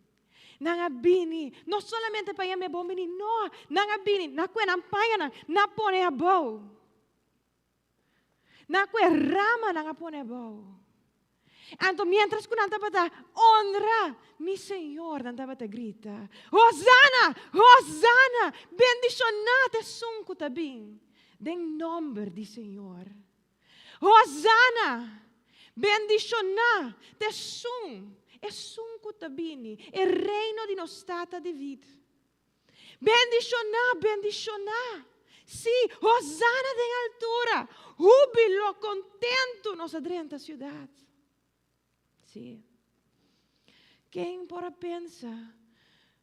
Nan a bini, no solamente pa yam'é bon bini, no, nan a bini, nan a kue nan pañanan, nan a pone abou. Nan a kue ramanan a pone abou. Anto miéntras ku nan tabata onra mi Señor, nan tabata grita, Hosana! Hosana! Bendishoná ta esun ku ta bin den nòmber di Señor. Hosana! Bendishoná ta esun, esun ku ta bini, e reino di nos tata David. Bendishoná, bendishoná! Sí, hosana den altura! Húbilo, kontentu nos a drenta siudat. Sí. Ken por a pensa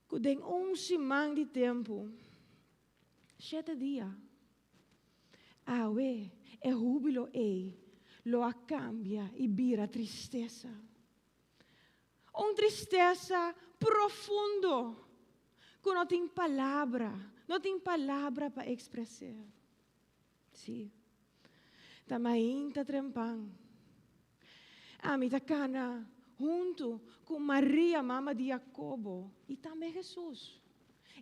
ku den un siman di tempu, shete dia, Awe e húbilo ei lo a kambia i bira tristesa. Un tristesa profundo ku no tin palabra, no tin palabra pa ekspres'é. Sí, ta mainta trempan. Ami ta kana huntu ku Maria, mama di Jakobo, i tambe Hesus,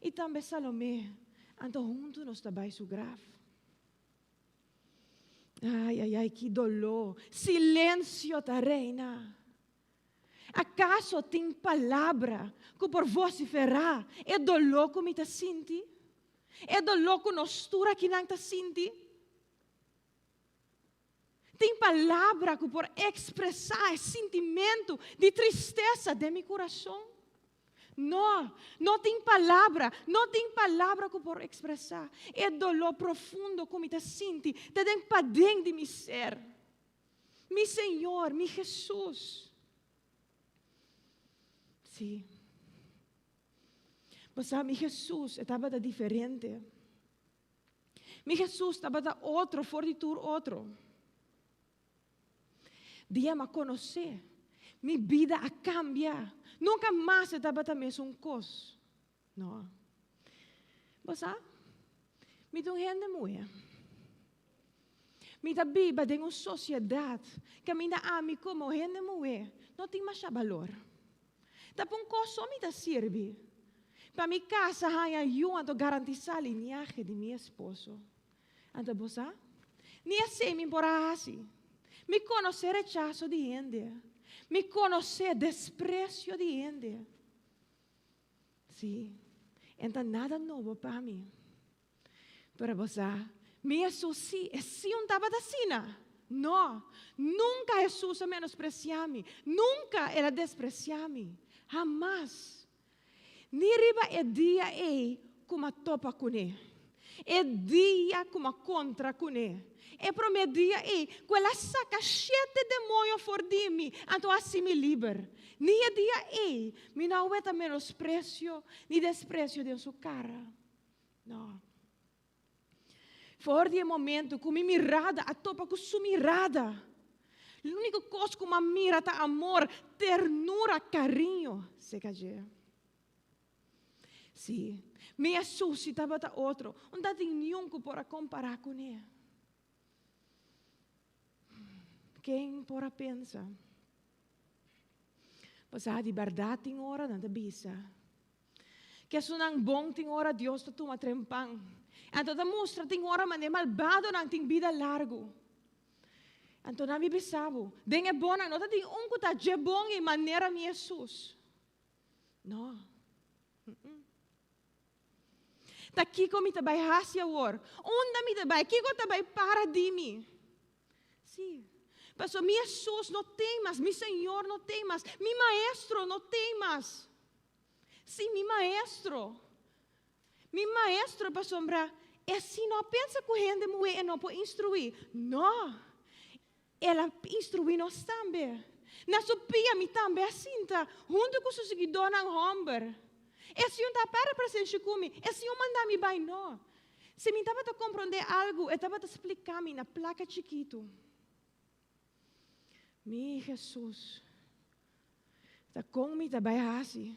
i tambe Salomé. Anto huntu nos ta bai su graf. Ai, ai, ai, ki doló! Silensio ta reina. Akaso tin palabra ku por vosiferá e doló ku mi ta sinti? E doló ku nos tur akinan ta sinti? Tin palabra ku por ekspresá e sintimentu di tristesa den mi kurason? No, no tin palabra, no tin palabra ku por ekspresá e doló profundo ku mi ta sinti te den paden di mi ser. Mi Señor, mi Hesus. Sí. Bo sa, mi Hesus, e tabata diferente. Mi Hesus tabata otro for di tur otro. Dia m'a konosé, mi bida a kambia. Nunka mas e tabata mesun kos. No. Bo sa, mi ta un hende muhé. Mi ta biba den un sosiedat kaminda ami komo hende muhé no tin masha balor. Ta pa un kos so mi ta sirbi, pa mi kasa haña yu anto garantisá liniahe di mi esposo. Anto bo sa? Ni esei mi por a hasi. Mi konosé rechaso di hende. Mi konosé despresio di hende. Sí, e ta nada nobo pa mi. Pero bo sa, mi Hesus sí, e sí un tabata asina. No, nunka Hesus a menospresiá mi. Nunka el a despresiá mi. Hamas. Ni riba e dia ei ku m'a topa kuné. E dia ku m'a kontra kuné. E promé dia ei ku el a saka shete demoño for di mi, anto a hasi mi liber. Ni e dia ei mi no a weta menospresio ni despresio den su kara. No. For di e momento ku mi mirada a topa ku su mirada, l'úniko kos ku m'a mira ta amor, ternura, kariño serka dje. Sí, mi Hesus si tabata otro, un ta tin niun ku por a kompará kuné. Ken por a pensa? Pasá di bèrdat tin ora nan ta bisa ku esunnan bon tin ora Dios ta tuma trempan. Anto ta mustra tin ora manera malbadonan tin bida largu. Anto nan mi bisa bo, den e bonnan no ta tin un ku ta dje bon i manera mi Hesus. No. Ta kiko mi ta bai hasi awor? Unda mi ta bai? Kiko ta bai para di mi? Sí. Pasobra mi Hesus no tin mas, mi Señor no tin mas, mi Maestro no tin mas. Sí, mi Maestro. Mi Maestro pasobra e si no a pensa ku hende muhé e no por instruí. No. El a instruí nos tambe. Na su pia mi tambe a sinta huntu ku su siguidónan hòmber. E Señor ta para presensia ku mi. E Señor manda mi bai? No. Si mi tabata komprondé algu, e tabata splika mi na plaka chikitu. Mi Hesus, ta kon mi ta bai hasi?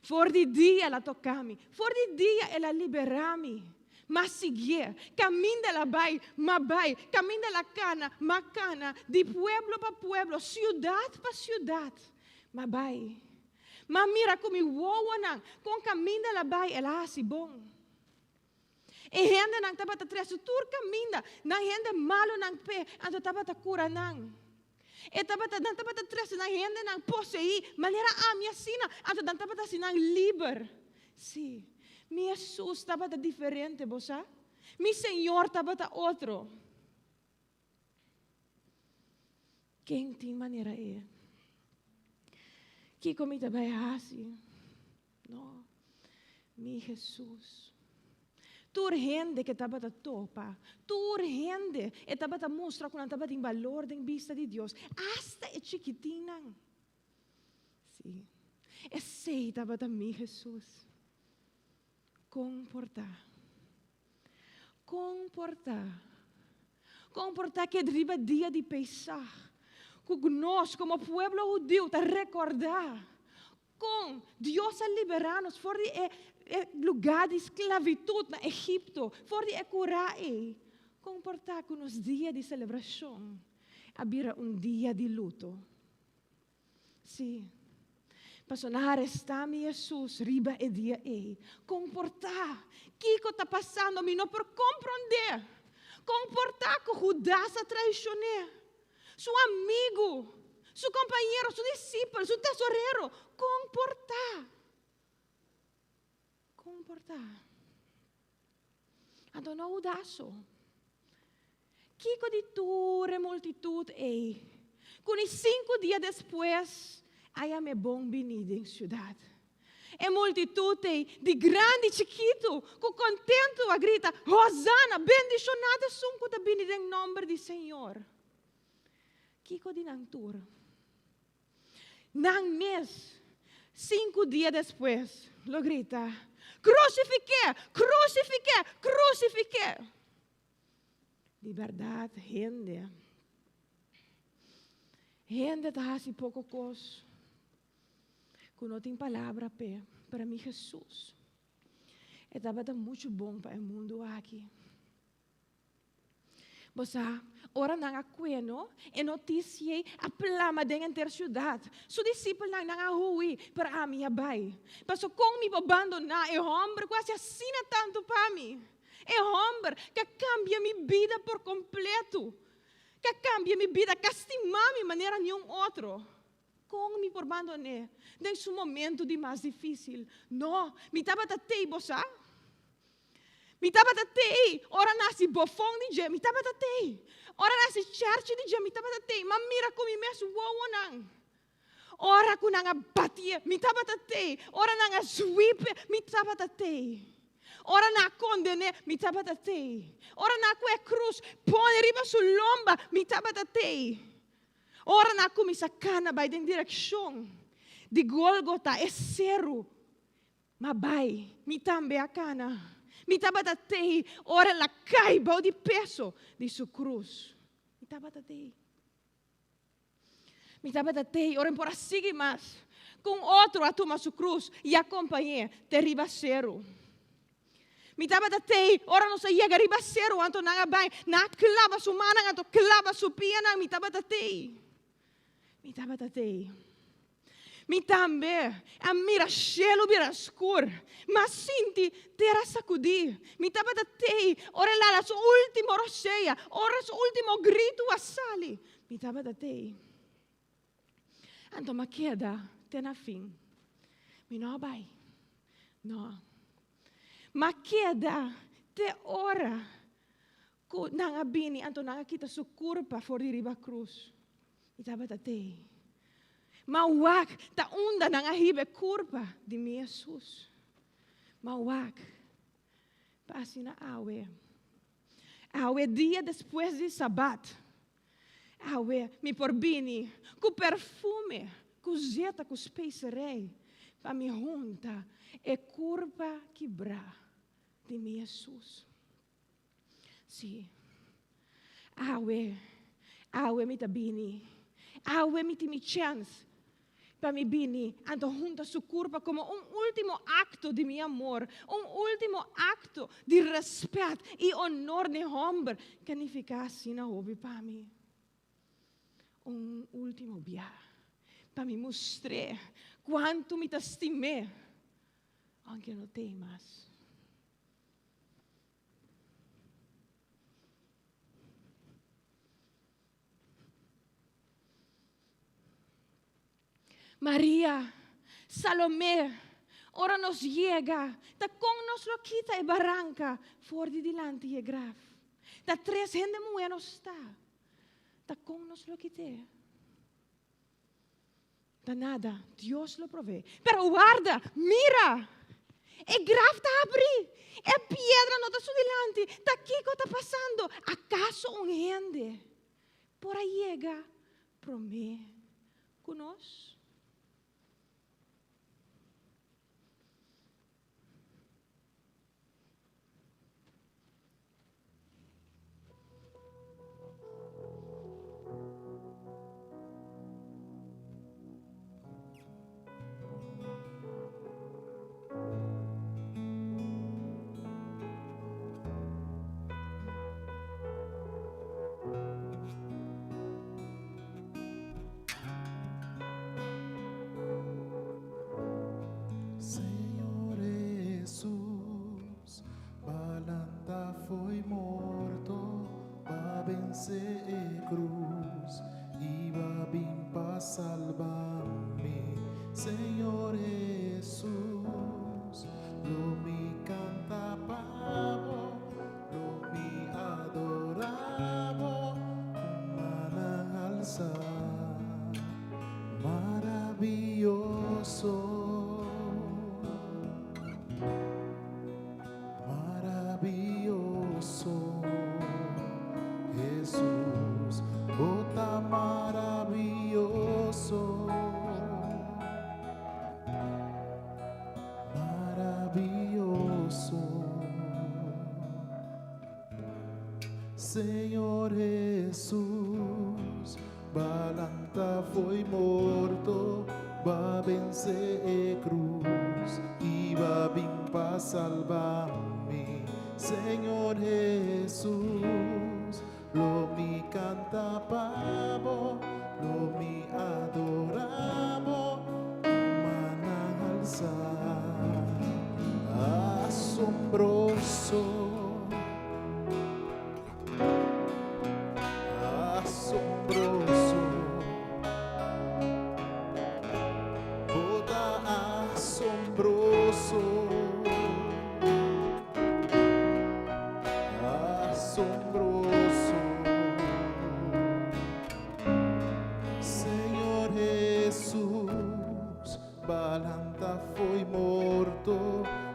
For di dia el a toka mi, for di dia el a liberá mi. M'a siguié, kaminda el a bai, m'a bai, kaminda el a kana, m'a kana, di pueblo pa pueblo, siudat pa siudat, m'a bai. M'a mira ku mi wowonan kon kaminda el a bai, el a hasi bon. E hendenan tabata trese tur kaminda nan hende malunan p'e, anto tabata kura nan. E tabata, nan tabata trese nan hendenan poseí, manera ami asina, anto nan tabata hasi nan liber. Sí, mi Hesus tabata diferente, bo sa. Mi Señor tabata otro. Ken tin manera e? Kiko mi ta bai hasi? No, mi Hesus. Tur hende ke tabata topa, tur hende e tabata mustra ku nan tabatin balor den bista di Dios, asta e chikitinnan. Sí, esei tabata mi Hesus. Kon por ta? Kon por ta? Kon por ta ke riba dia di Pesach, ku nos komo pueblo hudiu ta rekordá kon Dios a liberá nos for di e e lugá di sklavitut na Egipto, for di e kurá ei, kon por ta ku nos dia di selebrashon a bira un dia di luto? Sí. Pasobra nan a arestá mi Hesus riba e dia ei. Kon por ta? Kiko ta pasando? Mi no por komprondé. Kon por ta ku Hudas a traishon'é? Su amigu, su kompañero, su disipel, su tesorero. Kon por ta? Kon por ta? Anto no Hudas so. Kiko di tur e multitut ei ku ni sinku dia despues a yam'é bon biní den siudat? E multitut ei, di grandi i chikitu, ku kontentu a grita, Hosana! Bendishoná ta esun ku ta bini den nòmber di Señor! Kiko di nan tur? Nan mes, sinku dia despues, lo grita, Krusifik'é! Krusifik'é! Krusifik'é! Di bèrdat, hende, hende ta hasi poko kos ku no tin palabra p'e. Pero mi Hesus, e tabata muchu bon pa e mundu aki. Bo sa, ora nan a kueno, e notisia ei a plama den henter siudat. Su disipelnan nan a hui, pero ami a bai. Paso kon mi por bandoná e hòmber ku hasi asina tantu pa mi? E hòmber ku a kambia mi bida por kompletu, ku a kambia mi bida, ku a stima mi manera niun otro. Kon mi por bandon'é den su momentu di mas difísil? No, mi tabata tei, bo sa. Mi tabata tei ora nan hasi bofon di dje, mi tabata tei. Ora nan hasi chèrchi di dje, mi tabata tei. M'a mira ku mi mes wowonan. Ora ku nan a batié, mi tabata tei. Ora nan a zwip'é, mi tabata tei. Ora nan a konden'é, mi tabata tei. Ora nan a kue krus pone riba su lomba, mi tabata tei. Ora nan a kuminsá kana bai den direkshon di Gólgota, e seru, Ma bai, mi tambe a kana. Mi tabata tei ora el a kai bou di peso di su krus. Mi tabata tei. Mi tabata tei ora mi por a sigui mas. Ku un otro a tuma su krus i a kompañ'é te riba seru. Mi tabata tei ora nos a yega riba seru anto nan a bai, nan a klaba su mannan anto klaba su pianan. Mi tabata tei. Mi tabata tei. Mi tambe a mira shelu bira skur, mi a sinti tera sakudí. Mi tabata tei ora el a la su último rosea, ora su último gritu a sali. Mi tabata tei. Anto mi a keda te na fin. Mi no a bai. No. Mi a keda te ora ku nan a bini, anto nan a kita su kurpa for di riba krus. Mi tabata tei. Ma wak ta unda nan a hiba e kurpa di mi Hesus. Ma wak pa asina awe. Awe dia despues di Sabat. Awe mi por bini ku perfume, ku zeta, ku speserei pa mi hunta e kurpa kibrá di mi Hesus. Sí. Awe, awe mi ta bini. Awe mi tin mi chèns pa mi bini anto hunta su kurpa komo un último akto di mi amor, un último akto di rèspèt i onor n'e hòmber ku a nifiká asina hopi pa mi. Un último bia pa mi mustr'é kuantu mi ta stim'é, aunke no t'ei mas. Maria, Salomé, ora nos yega, ta kon nos lo kita e baranka for di dilanti e graf? Ta tres hende muhé nos ta, ta kon nos lo kit'é? Ta nada, Dios lo provee. Pero warda, mira! E graf ta habrí, e piedra no ta su dilanti. Ta kiko ta pasando? Akaso un hende por a yega promé ku nos? Señor Hesus, balanta fo'i morto, ba vense e cruz i ba bin pa salba mi. Señor Hesus, lo mi canta pa bo, lo mi adora bo, cu mannan alsa. Maraviyoso, maraviyoso, Hesus, bo ta maraviyoso, maraviyoso. Señor Hesus, balanta fo'i morto, ba vense e cruz i ba bin pa salba mi. Señor Hesus, lo. canta pa bo, lo mi adora bo, mannan alsa. Asombroso, asombroso, bo ta asombroso, asombroso. Señor Jesus, b'a lanta fo'i morto,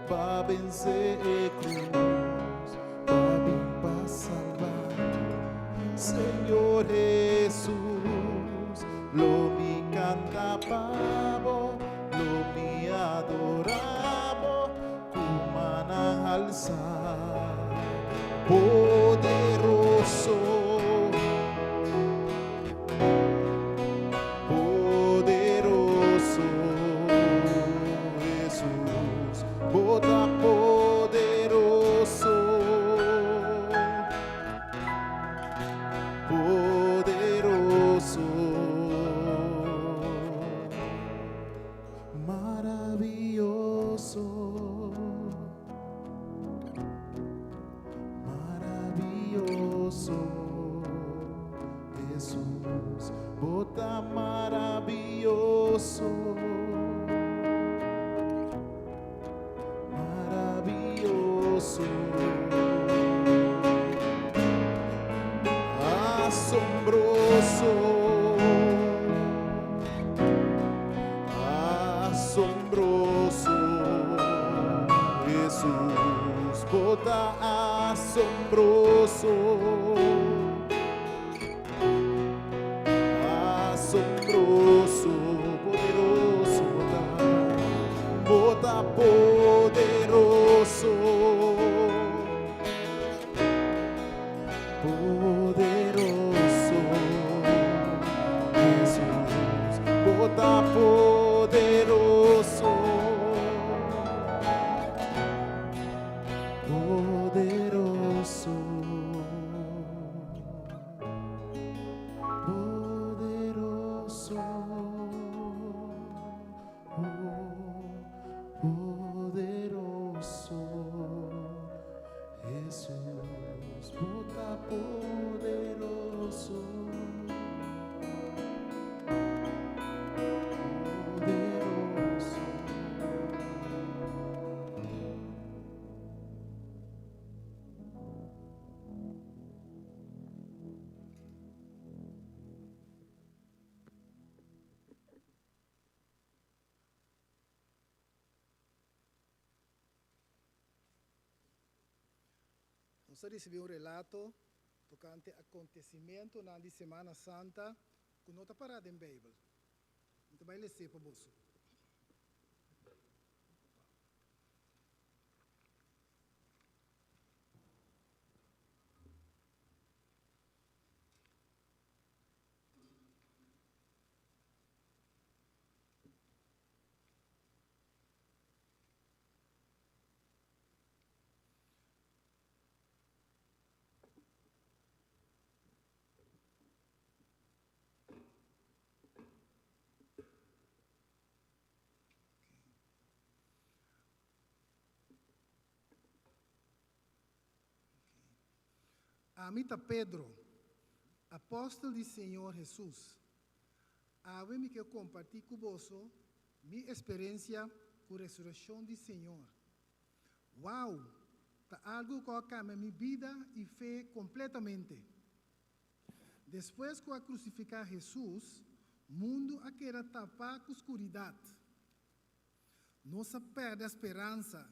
b'a vense e cruz, b'a bin pa salba. Señor Jesus, lo mi canta pa bo, lo mi adora bo, cu mannan alsa. Poderoso, poderoso, Jesus, bo ta poderoso, poderoso, maraviyoso, maraviyoso, Jesus, bo ta maraviyoso, maraviyoso, asombroso, asombroso, Jesus, bo ta asombroso, asombroso, poderoso, bo ta poderoso, poderoso, Jesus, bo ta poderoso, poderoso, poderoso, oh, poderoso, Jesus, bo ta poderoso, poderoso. Nos a risibí un relato tokante akontesimentunan di Semana Santa ku no ta pará den Beibel. Mi ta bai les'é pa boso. Ami ta Pedro, apòstel di Señor Hesus. Awe mi ke kompartí ku boso mi eksperensia ku resurekshon di Señor. Wow! Ta algu ku a kambia mi bida i fe kompletamente. Despues ku a krusifiká Hesus, mundu a keda tapá ku skuridat. Nos a pèrdè speransa,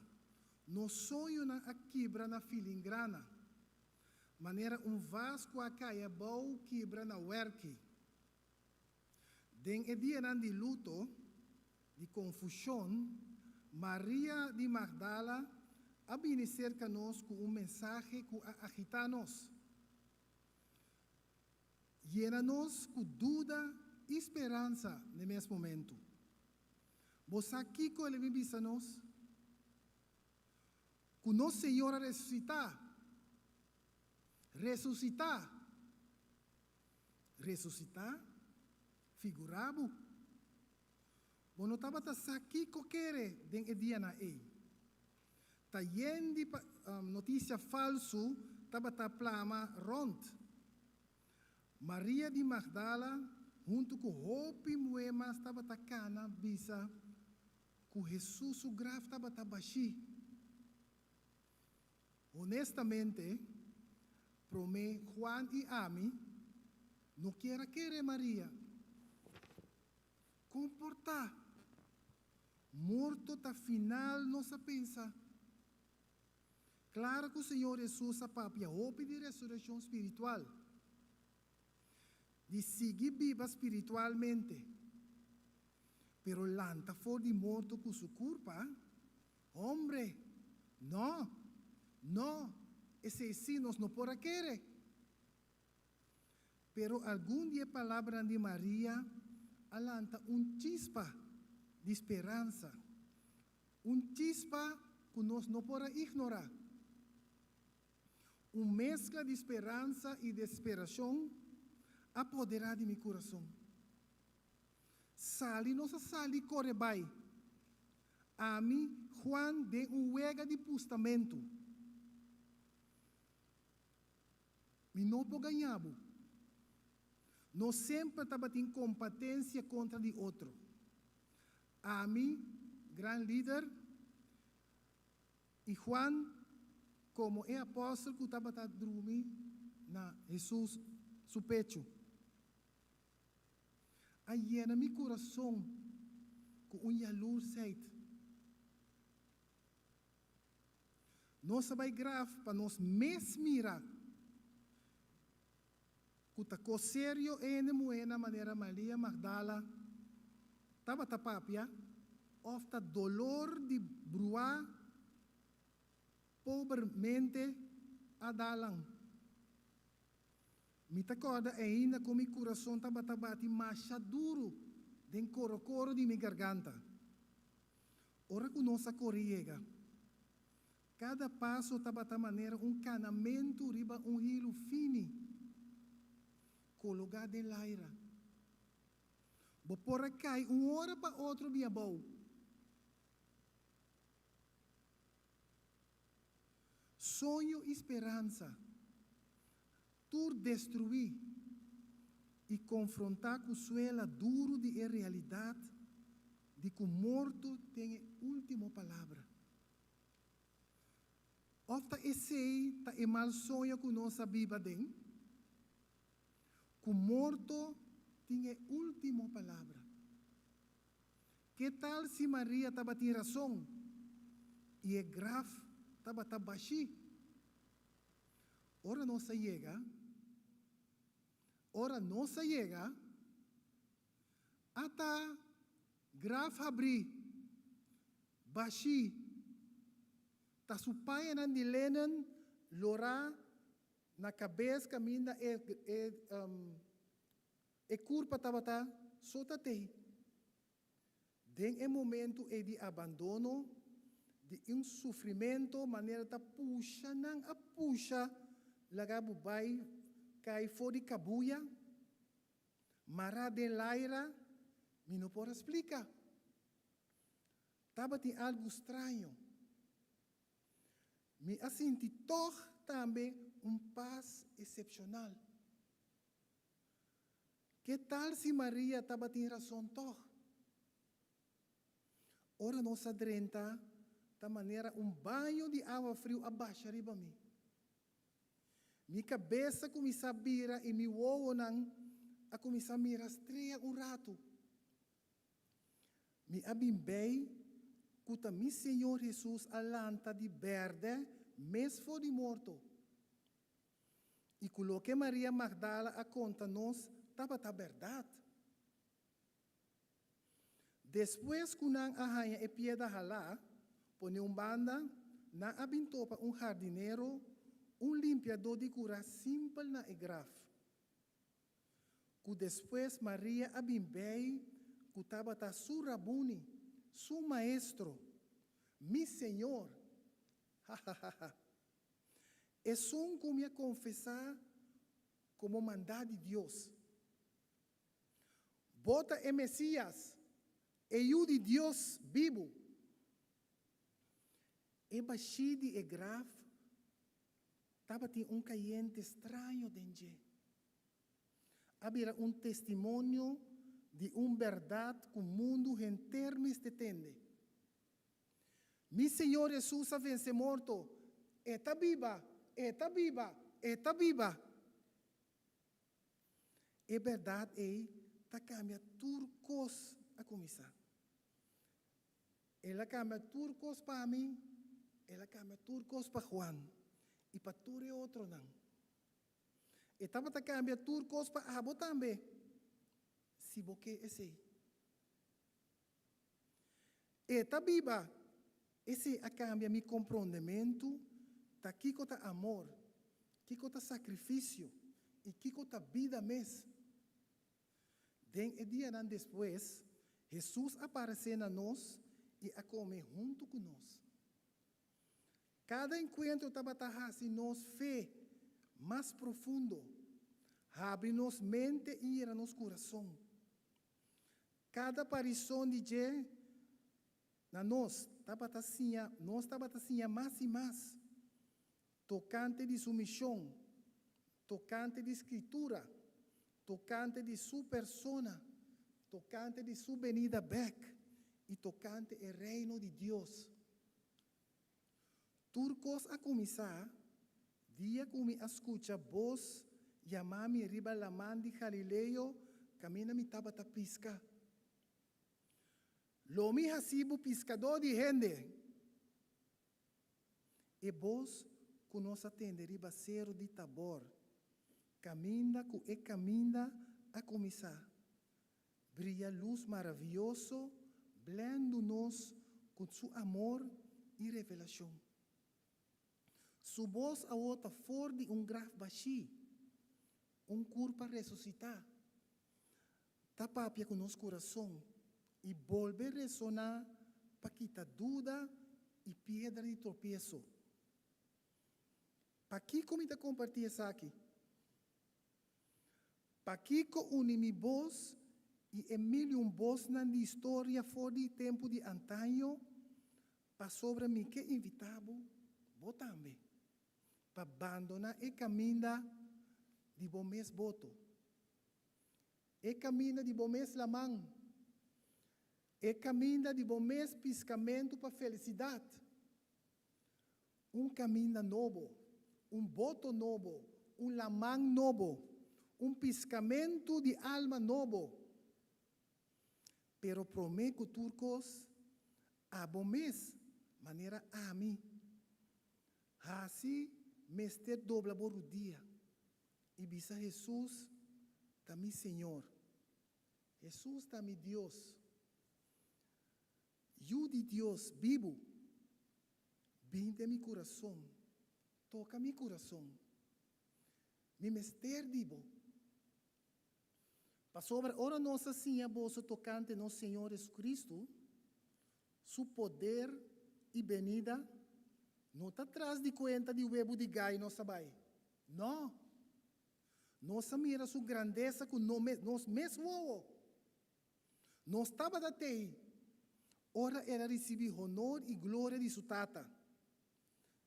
nos soñonan a kibra na filingrana, manera un vas ku a kai abou kibra na wèrki. Den e dianan di luto, di konfushon, Maria di Magdala a bini serka nos ku un mensahe ku a agitá nos. Yena nos ku duda i speransa n'e mes momentu. Bo sa kiko el a bin bisa nos? Ku nos Señor a resusitá! Resusitá! Resusitá? Figurá bo! Bo no tabata sa kiko kere den e dianan ei. Ta yen di notisia falsu tabata plama rònt. Maria di Magdala huntu ku hopi muhé mas tabata kana bisa ku Hesus su graf tabata bashí. Honestamente, promé Juan i ami no kier a kere Maria. Kon por ta? Morto ta final nos a pensa. Klaro ku Señor Hesus a papia hopi di resurekshon spiritual, di sigui biba spiritualmente. Pero lanta for di morto ku su kurpa? Hombre! No! No! Esei sí nos no por a kere! Pero algun di e palabranan di Maria a lanta un chispa di speransa, un chispa ku nos no por a ignorá. Un meskla di speransa i desperashon a poderá di mi kurason. Sali nos a sali kore bai. Ami, Juan, den un wega di pustamentu. Mi no por gaña bo. Nos semper tabatin kompatensia kontra di otro. Ami, gran lider, i Juan komo e apòstel ku tabata drumi na Hesus su pechu. A yena mi kurason ku un yalursheid. Nos a bai graf pa nos mes mira ku ta kos serio e hende muhénan manera Maria Magdala tabata papia òf ta dolor di bruá pobermente a dalan. Mi ta kòrda ainda kon mi kurason tabata bati masha duru den korokoro di mi garganta. Ora ku nos a kore yega, kada paso tabata manera un kanamentu riba un hilu fini kologá den laira. Bo por a kai un ora pa otro bia bou. Soño i speransa, tur destruí i konfrontá ku suela duru di e realidat di ku morto ten e último palabra. Òf ta esei ta e mal soño ku nos a biba den? Ku morto tin e último palabra. Ke tal si Maria tabatin rason i e graf tabata bashí? Ora nos a yega, ora nos a yega, ata graf habrí, bashí, ta su pañanan di lenen lorá na kabes kaminda e e E kurpa tabata so ta tei. Den e momentu ei di abandono, di un sufrimentu manera ta pusha nan a pusha laga bo bai kai for di kabuya, mará den laira, mi no por a splika. Tabatin algu straño. Mi a sinti tòg tambe un pas esepshonal. Ke tal si Maria tabatin rason tòg? Ora nos a drenta, ta manera un baño di awa friu a basha riba mi. Mi kabes a kuminsá bira i mi wowonan a kuminsá mira strea un ratu. Mi a bin bei ku ta mi Señor Hesus a lanta di bèrdè mes for di morto. I ku loke Maria Magdala a konta nos tabata bèrdat. Despues ku nan a haña e piedra halá, pone un banda, nan a bin topa un hardinero, un limpiadó di kurá simpel na e graf. Ku despues Maria a bin bei ku tabata su Rabuni, su Maestro, mi Señor! Hahahaha! Esun ku mi a konfesá komo mandá di Dios. Bo ta e Mesias, e Yu di Dios bibu. E bashí di e graf tabatin un kayente straño den dje. A bira un testimonio di un bèrdat ku mundu henter mester tende. Mi Señor Hesus a vense morto! E ta biba! E ta biba! E ta biba! E bèrdat ei ta kambia tur kos a kuminsá. El a kambia tur kos pa mi, el a kambia tur kos pa Juan i pa tur e otronan. E tabata kambia tur kos pa abo tambe, si bo ke esei. E ta biba, esei a kambia mi komprondementu ta kiko ta amor, kiko ta sakrifisio i kiko ta bida mes. Den e dianan despues, Hesus a paresé na nos i a kome huntu ku nos. Kada enkuentro tabata hasi nos fe mas profundo, habri nos mente i yena nos kurason. Kada aparishon di dje na nos tabata siña nos tabata siña mas i mas tokante di su mishon, tokante di Skritura, tokante di su persona, tokante di su benida bèk i tokante e Reino di Dios. Tur kos a kuminsá dia ku mi a skucha bos yama mi riba laman di Galileo kaminda mi tabata piska. Lo mi hasi bo piskadó di hende. E bos ku nos a tende riba seru di Tabor, kaminda ku e kaminda a kuminsá, Bria lus maravioso blendu nos ku Su amor i revelashon. Su bos awor ta for di un graf bashí, un kurpa resusitá, ta papia ku nos kurason i bolbe resoná pa kita duda i piedra di tropieso. Pakiko mi ta kompartí esaki? Pakiko uni mi bos i e miliun bosnan di historia for di tempu di antaño? Pasobra mi ke invitá bo, bo tambe, pa bandoná e kaminda di bo mes boto, e kaminda di bo mes laman, e kaminda di bo mes piskamentu pa felisidat. Un kaminda nobo, un boto nobo, un laman nobo, un piskamentu di alma nobo. Pero promé ku tur kos, abo mes, manera ami, hasi mester dobla bo rudia i bisa Hesus ta mi Señor. Hesus ta mi Dios. Yu di Dios bibu, bin den mi kurason, toka mi kurason. Mi mester di bo. Pasobra ora nos a siña boso tokante nos Señor Jesucristo, Su poder i benida, no ta tras di kuenta di webu di gai nos a bai. No! Nos a mira Su grandesa ku nos mes wowo. Nos tabata t'ei ora el a risibí honor i gloria di su Tata.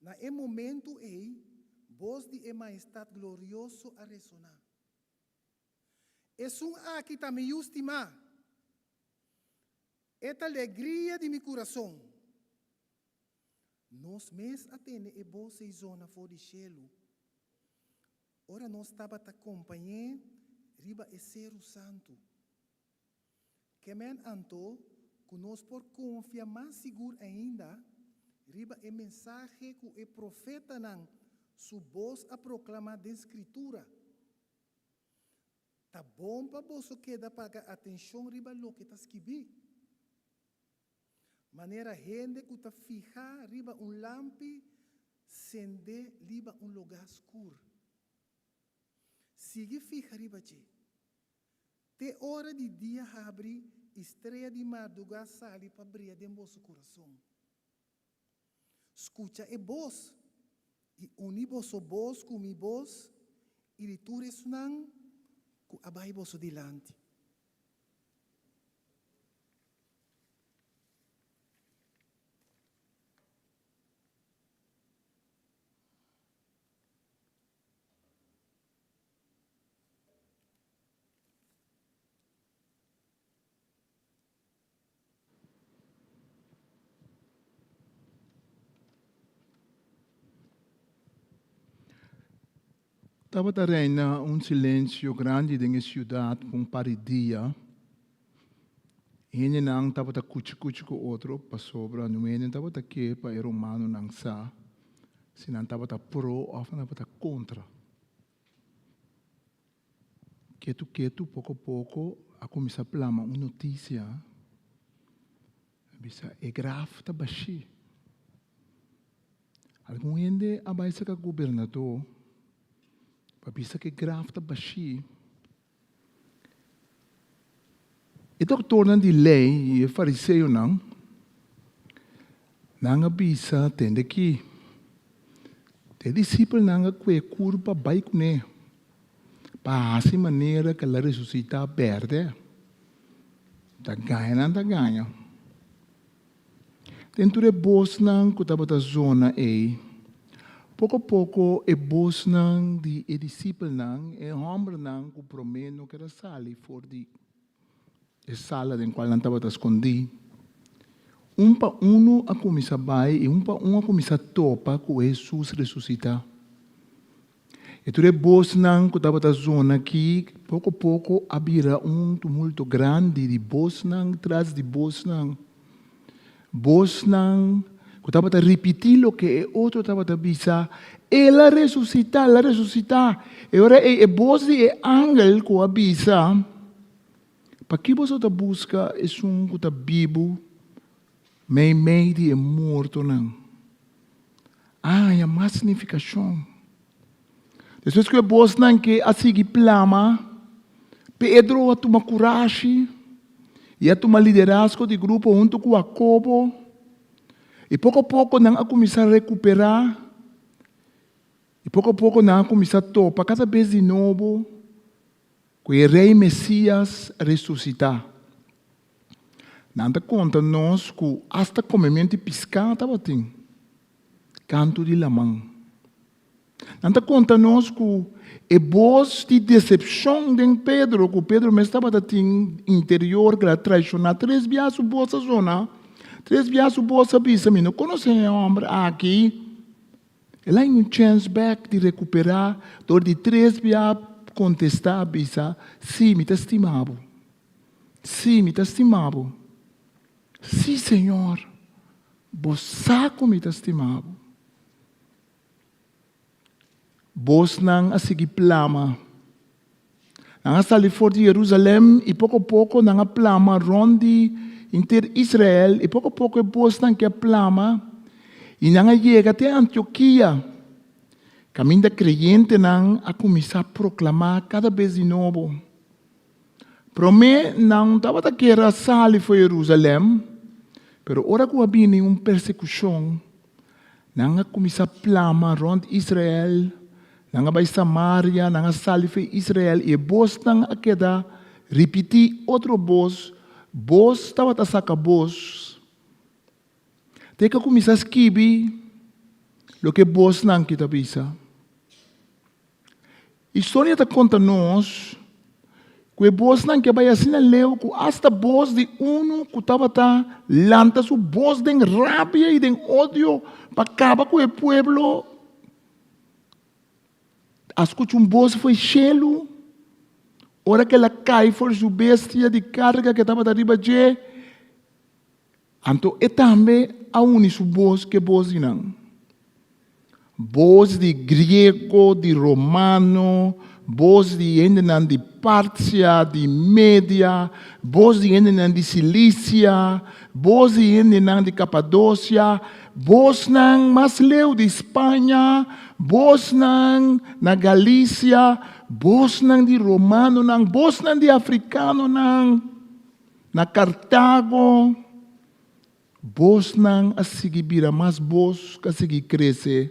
Na e momentu ei, bos di e Mahestat glorioso a resoná, Esun aki ta mi Yu stimá. E ta legria di mi kurason. Nos mes a tende e bos ei zona for di shelu. Ora nos tabata kompañ'é riba e seru santu. Ke men anto ku nos por konfia mas sigur ainda riba e mensahe ku e profetanan su bos a proklamá den Skritura. Ta bon pa boso keda paga atenshon riba loke ta skibí. Manera hende ku ta fiha riba un lampi sende liba un lugá skur. Sigui fiha riba dje. Te ora di dia habri i strea di mardugá sali pa bria den boso kurason. Skucha e bos i uni boso bos ku mi bos i di tur esnan ku a bai boso dilanti. Tabata reina un silensio grandi den e siudat pa un par di dia. Hendenan tabata kuchi kuchi ku otro pasobra no hende tabata ke pa e romanonan sa si nan tabata pro òf nan tabata kontra. Ketu ketu poko poko a kuminsá plama un notisia a bisa e graf ta bashí. Algun hende a bai serka gobernadó pa bisa ku e graf ta bashí. E doktornan di lei i e fariseonan, nan a bisa, Tende aki, e disipelnan a kue kurpa bai kuné pa hasi manera ku el a resusitá bèrdè. Ta gaña nan ta gaña. Den tur e bosnan ku tabata zona ei, poko poko e bosnan di e disipelnan, e hòmbernan ku promé no ker a sali for di e sala den kual nan tabata skondí, un pa unu a kuminsá bai i un pa un a kuminsá topa ku Hesus resusitá. E tur e bosnan ku tabata zona aki poko poko a bira un tumulto grandi di bosnan tras di bosnan. Bosnan ku tabata ripití loke e otro tabata bisa, El a resusitá! El a resusitá! E ora ei e bos di e angel ku a bisa, Pakí boso ta buska esun ku ta bibu Meimei di e mortonan a haña mas signifikashon. Despues ku e bosnan ke a sigui plama, Pedro a tuma kurashi i a tuma liderazgo di grupo huntu ku Hakobo, i poko poko nan a kuminsá rekuperá, i poko poko nan a kuminsá topa kada bes di nobo ku e Rei Mesias resusitá. Nan ta konta nos ku asta komementu di piská tabatin kantu di laman. Nan ta konta nos ku e bos di desepshon den Pedro, ku Pedro mes tabata tin interior ku el a traishoná tres biaha su bos a zona, tres biaha su bos a bisa, Mi no konosé e hòmber aki. El a haña un chèns bèk di rekuperá dor di tres biaha kontestá a bisa, Sí, mi ta stima bo. Sí, mi ta stima bo. Sí, Señor, bo sa ku mi ta stima bo. Bosnan a sigui plama. Nan a sali for di Jerusalèm i poko poko nan a plama rònt di henter Israel i poko poko e bosnan ke a plama i nan a yega te Antiokia, kaminda kreyentenan a kuminsá proklamá kada bes di nobo. Promé nan tabata kier a sali for Jerusalèm, pero ora ku a bini un persekushon, nan a kuminsá plama rònt Israel, nan a bai Samaria, nan a sali for Israel i e bosnan a keda ripití otro bos, bos tabata saka bos. Te ku a kuminsá skibi loke bosnan ki ta bisa. Historia ta konta nos ku e bosnan ke bai asina leu ku asta bos di unu ku tabata lanta su bos den rabia i den odio pa kaba ku e pueblo a skucha un bos for e shelu ora ku el a kai for su bestia di karga ku tabata riba dje. Anto e tambe a uni su bos ku e bos di nan. Bos di griego, di romano, bos di hendenan di Partia, di Media, bos di hendenan di Silisia, bos di hendenan di Kapadosia, bosnan mas leu di Spaña, bosnan na Galisia, bosnan di romanonan, bosnan di afrikanonan. Na Cartago, bosnan a sigui bira mas bos ku a sigui krese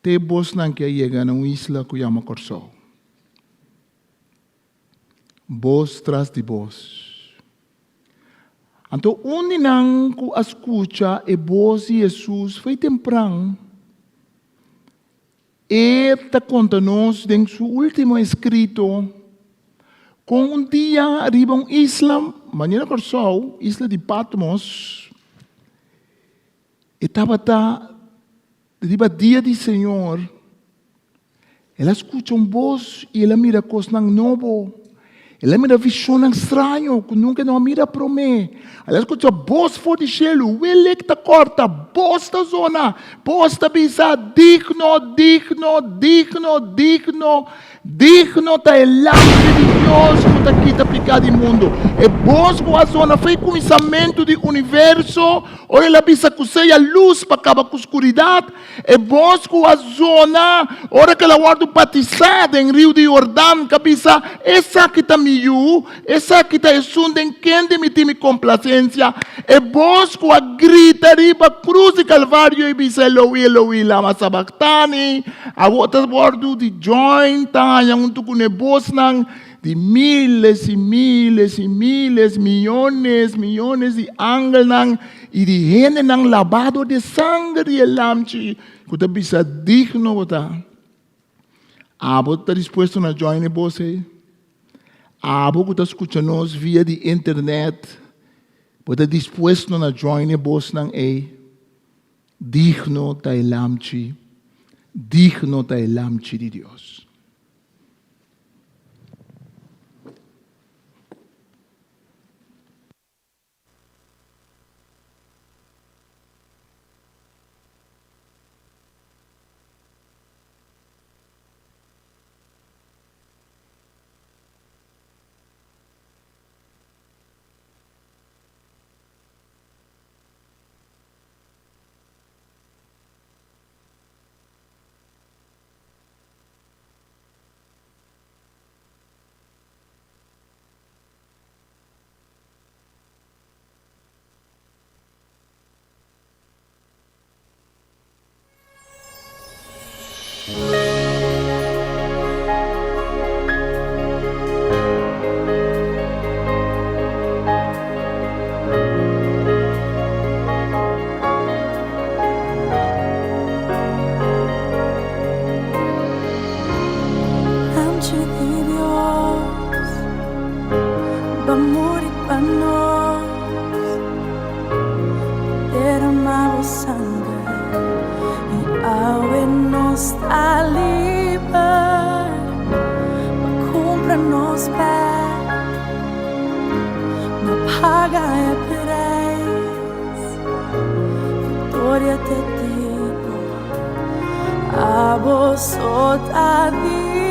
te bosnan ke a yega na un isla ku yama Kòrsou. Bos tras di bos. Anto un di nan ku a skucha e bos di Hesus foi tempran. E ta konta nos den su último eskrito kon un dia riba un isla, manera Kòrsou, isla di Patmos, e tabata riba dia di Señor. El a skucha un bos i el a mira kosnan nobo. El a mira vishonnan straño ku nunka e no a mira promé. El a skucha bos for di shelu, Welek ta kòrta, bos ta zona, bos ta bisa, Digno, digno, digno, digno, digno ta e Lamchi di Dios ku ta kita piká di mundu. E bos ku a zona for e kuminsamentu di universo, ora el a bisa ku sea lus pa kaba ku skuridat, E bos ku a zona ora ku el a wòrdu batisá den riu di Yordan ka bisa, Esaki ta mi Yu, esaki ta esun den kende mi tin mi komplasensia. E bos ku a grita riba krus di Kalvario i bisa, Eloí, Eloí, lama sabaktani? Awor ta wòrdu di join ta haña huntu ku ne bosnan di miles i miles i miles, miyones, miyones di angelnan I di hendenan labá dor di e sanger di e Lamchi ku ta bisa, Digno bo ta. Abo ta dispuesto na join e bos ei? Abo ku ta skucha nos via di internet, bo ta dispuesto na join e bosnan ei? Digno ta e Lamchi, digno ta e Lamchi di Dios. Lamchi di Dios. Ba muri pa nos Derama bo sanger I awe nos ta liber Pa kumpra nos bek No paga e prijs Victoria te tipo Abo so ta digno.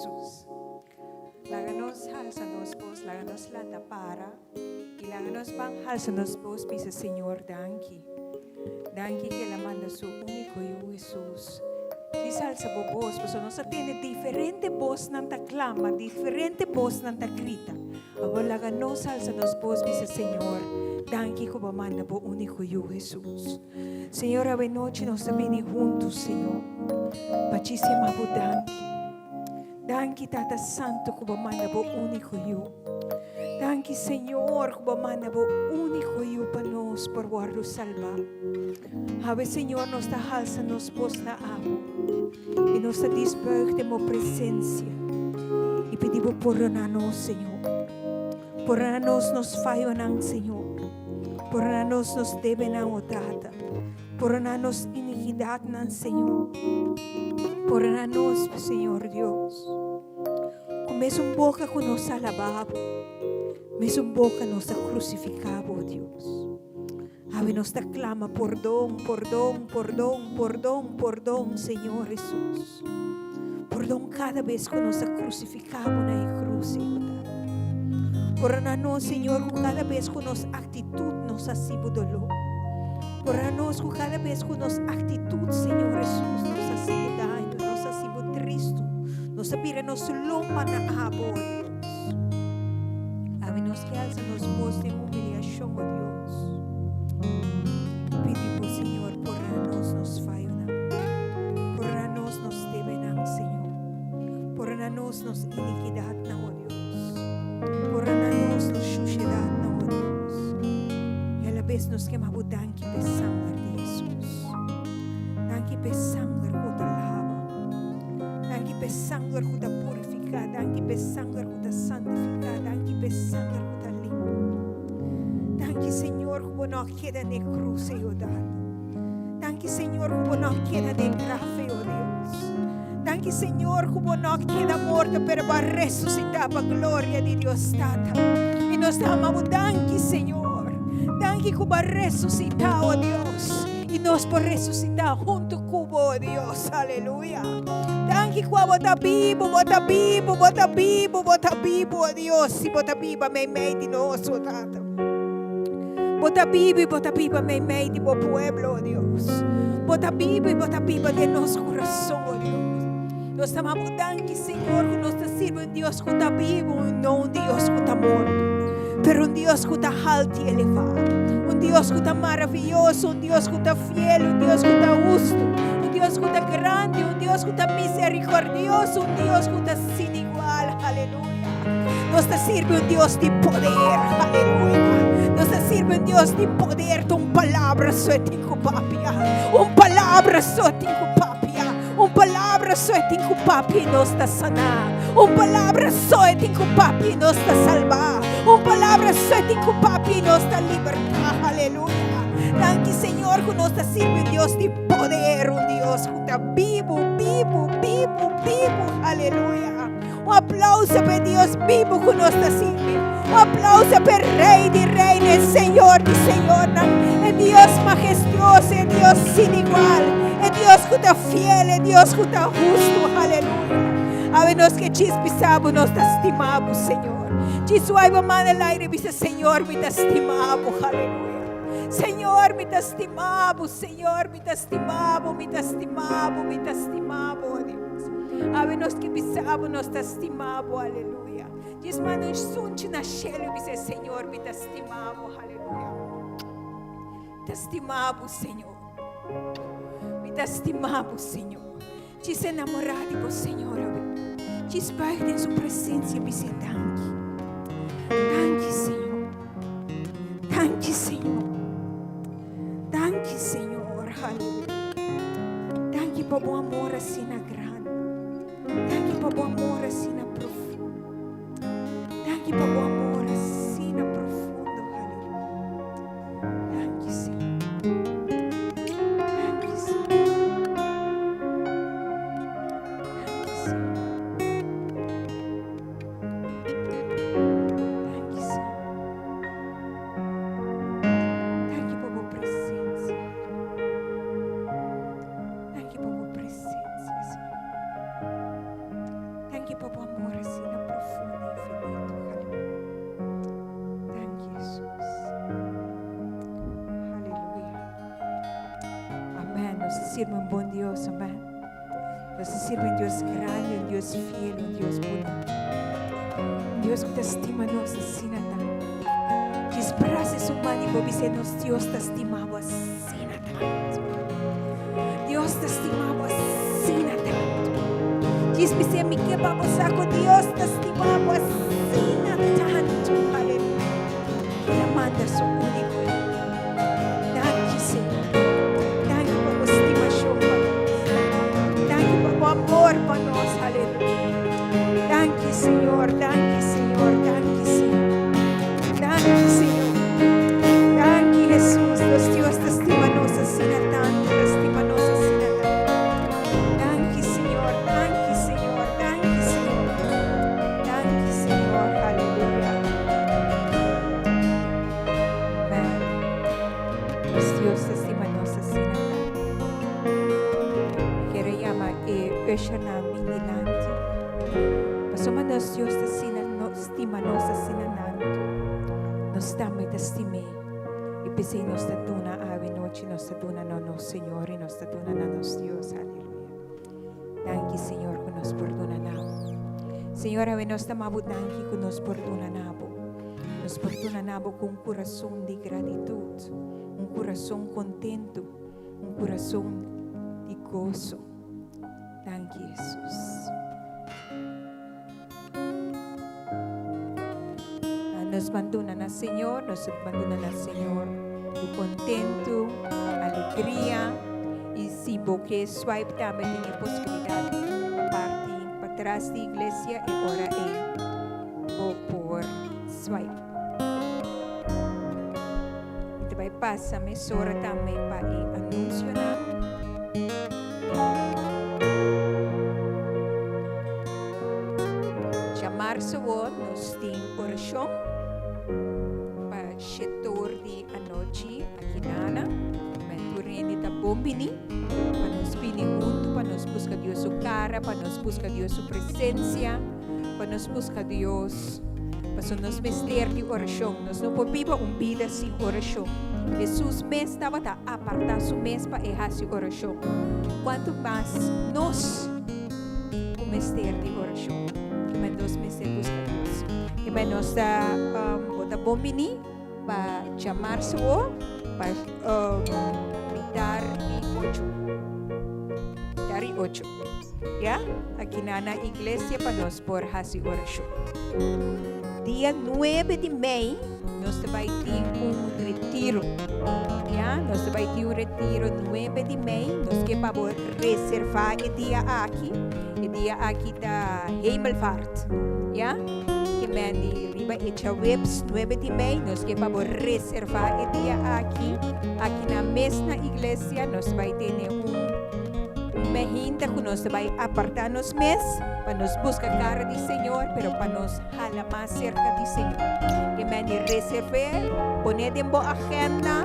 Hesus. Laga nos halsa nos bos, laga nos lanta para i laga nos ban halsa nos bos bisa Señor danki. Danki ku el a manda su úniko Yu Hesus. Djis halsa bo bos, pasobra nos a tende diferente bosnan ta klama, diferente bosnan ta grita. Awor laga nos halsa nos bos bisa Señor, danki ku bo a manda bo úniko Yu Hesus. Señor, awenochi nos ta bini huntu, Señor, pa djis yama bo danki. Danki Tata Santo ku bo manda bo úniko Yu. Danki Señor ku bo manda bo úniko Yu pa nos por wòrdu salbá. Awe Señor nos ta halsa nos bos na abo i nos ta disbuig den bo presensia i pidi bo pordoná nos Señor. Pordoná nos nos fayonan Señor. Pordoná nos nos debenan o Tata. Pordoná nos inikidatnan, Señor. Pordoná nos, Señor Dios. Ku mesun boka ku nos a alabá Bo, mesun boka nos ta krusifiká Bo, Dios. Awe nos ta klama pordon, pordon, pordon, pordon, pordon, Señor Hesus. Pordon kada bes ku nos a krusifiká Bo na e krus, Señor Tata. Pordoná nos, Señor, ku kada bes ku nos aktitut nos hasi Bo doló. Pordona nos ku kada bes ku nos aktitut, Señor Hesus, nos hasi bo daño, nos hasi bo tristu, nos a bira nos lomba na abo, oh Dios. Awe nos ke alsa nos bos den humiliashon, oh Dios. Pidi bo, Señor, pordona nos nos fayonan. Pordona nos nos debenan, Señor. Pordona nos nos inikidatnan, oh Dios. Pordona nos nos shushedatnan, oh Dios. I alabes nos kema bo danki p'e sanger di Hesus. Danki p'e sanger ku ta laba. Danki p'e sanger ku ta purifiká. Danki p'e sanger ku ta santifiká. Danki p'e sanger ku ta limpi. Danki, Señor, ku bo no a keda n'e krus ei, o Tata. Danki, Señor, ku bo no a keda den graf ei, o Dios. Danki, Señor, ku bo no a keda morto, pero bo a resusitá pa gloria di Dios Tata. I nos ta ama bo danki, Señor. Danki ku bo a resusitá, o Dios. I nos por resusitá huntu ku bo, o Dios. Aleluya. Danki ku abo ta bibu, bo ta bibu, bo ta bibu, bo ta bibu, o Dios. I bo ta biba meimei di nos, o Tata. Bo ta biba i bo ta biba meimei di bo pueblo, o Dios. Bo ta biba i bo ta biba den nos kurason, o Dios. Nos ta mama bo danki, Señor, ku nos ta sirbi un Dios ku ta bibu, no un Dios ku ta morto, pero un Dios ku ta haltu i elevá, un Dios ku ta maravioso, un Dios ku ta fiel, un Dios ku ta hustu, un Dios ku ta grandi, un Dios ku ta miserikordioso, un Dios ku ta sin igual. Aleluya. Nos ta sirbi un Dios di poder. Aleluya. Nos ta sirbi un Dios di poder. Un palabra so e tin ku papia. Un palabra so e tin ku papia. Un palabra so e tin ku papia i nos ta saná. Un palabra so e tin ku papia i nos ta salbá. Un palabra so e tin ku papia i nos ta libertá. Aleluya. Danki Señor ku nos ta sirbi un Dios di poder. Un Dios ku ta bibu, bibu, bibu, bibu. Aleluya. Un aplauso pa e Dios bibu ku nos ta sirbi. Un aplauso pa e Rei di reinan, e Señor di señornan, e Dios mahestuoso, e Dios sin igual, e Dios ku ta fiel, e Dios ku ta hustu. Aleluya. Awe nos ke djis bisa bo nos ta stima bo, Señor. Djis wai bo man el aire bisa, Señor, mi ta stima bo. Aleluya. Señor, mi ta stima bo. Señor, mi ta stima bo, mi ta stima bo, mi ta stima bo, oh Dios. Awe nos ke bisa bo, nos ta stima bo, aleluya. Djis manda un sunchi na shelu i bisa, Señor, mi ta stima bo, aleluya. Mi ta stima bo, Señor. Mi ta stima bo, Señor. Djis enamorá di bo, Señor, awe. Djis buig den su presencia i bisa danki. Danki, Señor. Danki, Señor. Danki, Señor. Aleluya. Danki pa bo amor asina grandi. Danki pa bo amor asina profundo. Danki pa bo amor asina profundo. Aleluya. Danki, Señor. Danki, Señor. Danki, Señor. sirbi un bon Dios, amen. Nos ta sirbi un Dios grandi, un Dios fiel, un Dios bunita. Un Dios ku ta stima nos asina tantu. Djis brasa su man i bo bis'é, Nos Dios ta stima bo asina tantu. Dios ta stima bo asina tantu. Djis bis'é, Mi ke pa bo sa ku Dios ta stima bo asina tantu. Aleluya. El a manda su úniko Yu. Danki, Señor. Danki pa bo stimashon pa nos. Danki pa bo amor pa nos. Aleluya. Danki, Señor. Danki, Señor. Danki, Señor. Danki, Señor. Danki, Hesus. Nos Dios ta stima nos asina tantu. Ta stima nos asina tantu. Danki, Señor. Danki, Señor. Danki, Señor. Danki, Señor. Aleluya. Amen. Nos Dios ta stima nos asina tantu. Mi quiero yama e ushernan bin dilanti. Pasobra nos Dios ta asina no stima nos asina tantu. Nos tambe ta stim'é. I p'esei nos ta duna awe nochi, nos ta duna na nos Señor i nos ta duna na nos Dios. Aleluya. Danki Señor ku nos por duna na bo. Señor awe nos ta mabu danki ku nos por duna na bo. Nos por duna na bo ku un kurason di gratitut, un kurason kontentu, un kurason di goso. Danki Hesus. Nos ban duna na Señor, nos ban duna na Señor ku kontentu, alegria. I si bo ke swipe tambe tin e posibilidat pa parti patras di iglesia e ora ei bo por swipe. Mi ta bai pasa mesora tambe pa e anunsionan. Djamarso bo nos tin orashon pa shetor di anochi aki nana. Men tur hende ta bon bini pa nos bini huntu pa nos buska Dios su kara, pa nos buska Dios su presensia, pa nos buska Dios. Pasobra nos mester di orashon. Nos no por biba un bida sin orashon. Hesus mes tabata apartá su mes pa e hasi orashon. Kuantu mas nos ku mester di orashon. Kimen nos mester buska Dios. Kimen nos ta bo ta bon bini pa djamarse bo pa mitar di ocho. Mitar di ocho. Ya, aki na na iglesia pa nos por hasi orashon. Dia nuebe di mei nos ta bai tin un retiro. Ya, nos ta bai tin un retiro nuebe di mei. Nos ke pa bo reserva e dia aki. E dia aki ta Hemelvaart. Ya, ke men di riba e djaweps nuebe di mei nos ke pa bo reserva e dia aki. Aki na mes na iglesia nos ta bai tene un Un mehinta ku nos ta bai apartá nos mes pa nos buska kara di Señor, pero pa nos hala mas serka di Señor. Ke men di reserv'é, pon'é den bo agenda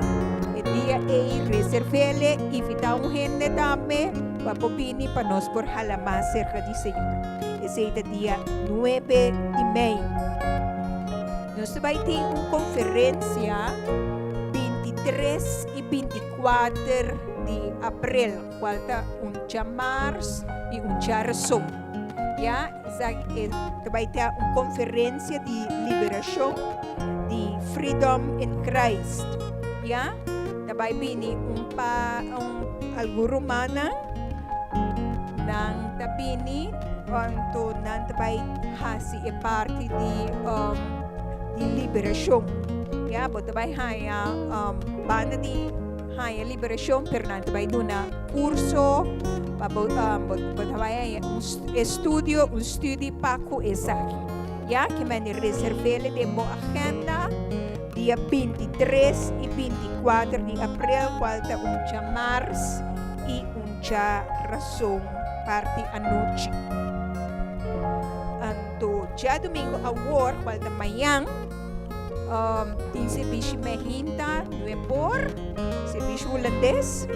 e dia ei, reserv'é-le, invitá un hende tambe pa por bini pa nos por hala mas serka di Señor. Esei ta dia nuebe di mei. Nos ta bai tin un konferensia bintitres i bintikuater di aprel. Cual ta un djamars y un djarason. Ya, esaki e ta bay ta un conferencia di liberacion, di Freedom in Christ. Ya, ta bay bini un pa un algun rumannan, nan ta bini, anto nan ta bay haci e parti di um di liberacion. Ya, bo ta bay haya um banda di. Haña liberashon, pero nan ta bai duna kurso pa bo, bo, bo ta bai haña un estudio, un studie pa ku esaki. Ya, ke men reservele den bo agenda dia 23 i 24 di aprel, kual ta un djamars i un djarason parti anochi. Anto djadumingu awor, kual ta mañan, Um, tin servicio mehinta, nuepor, servicio hulandes.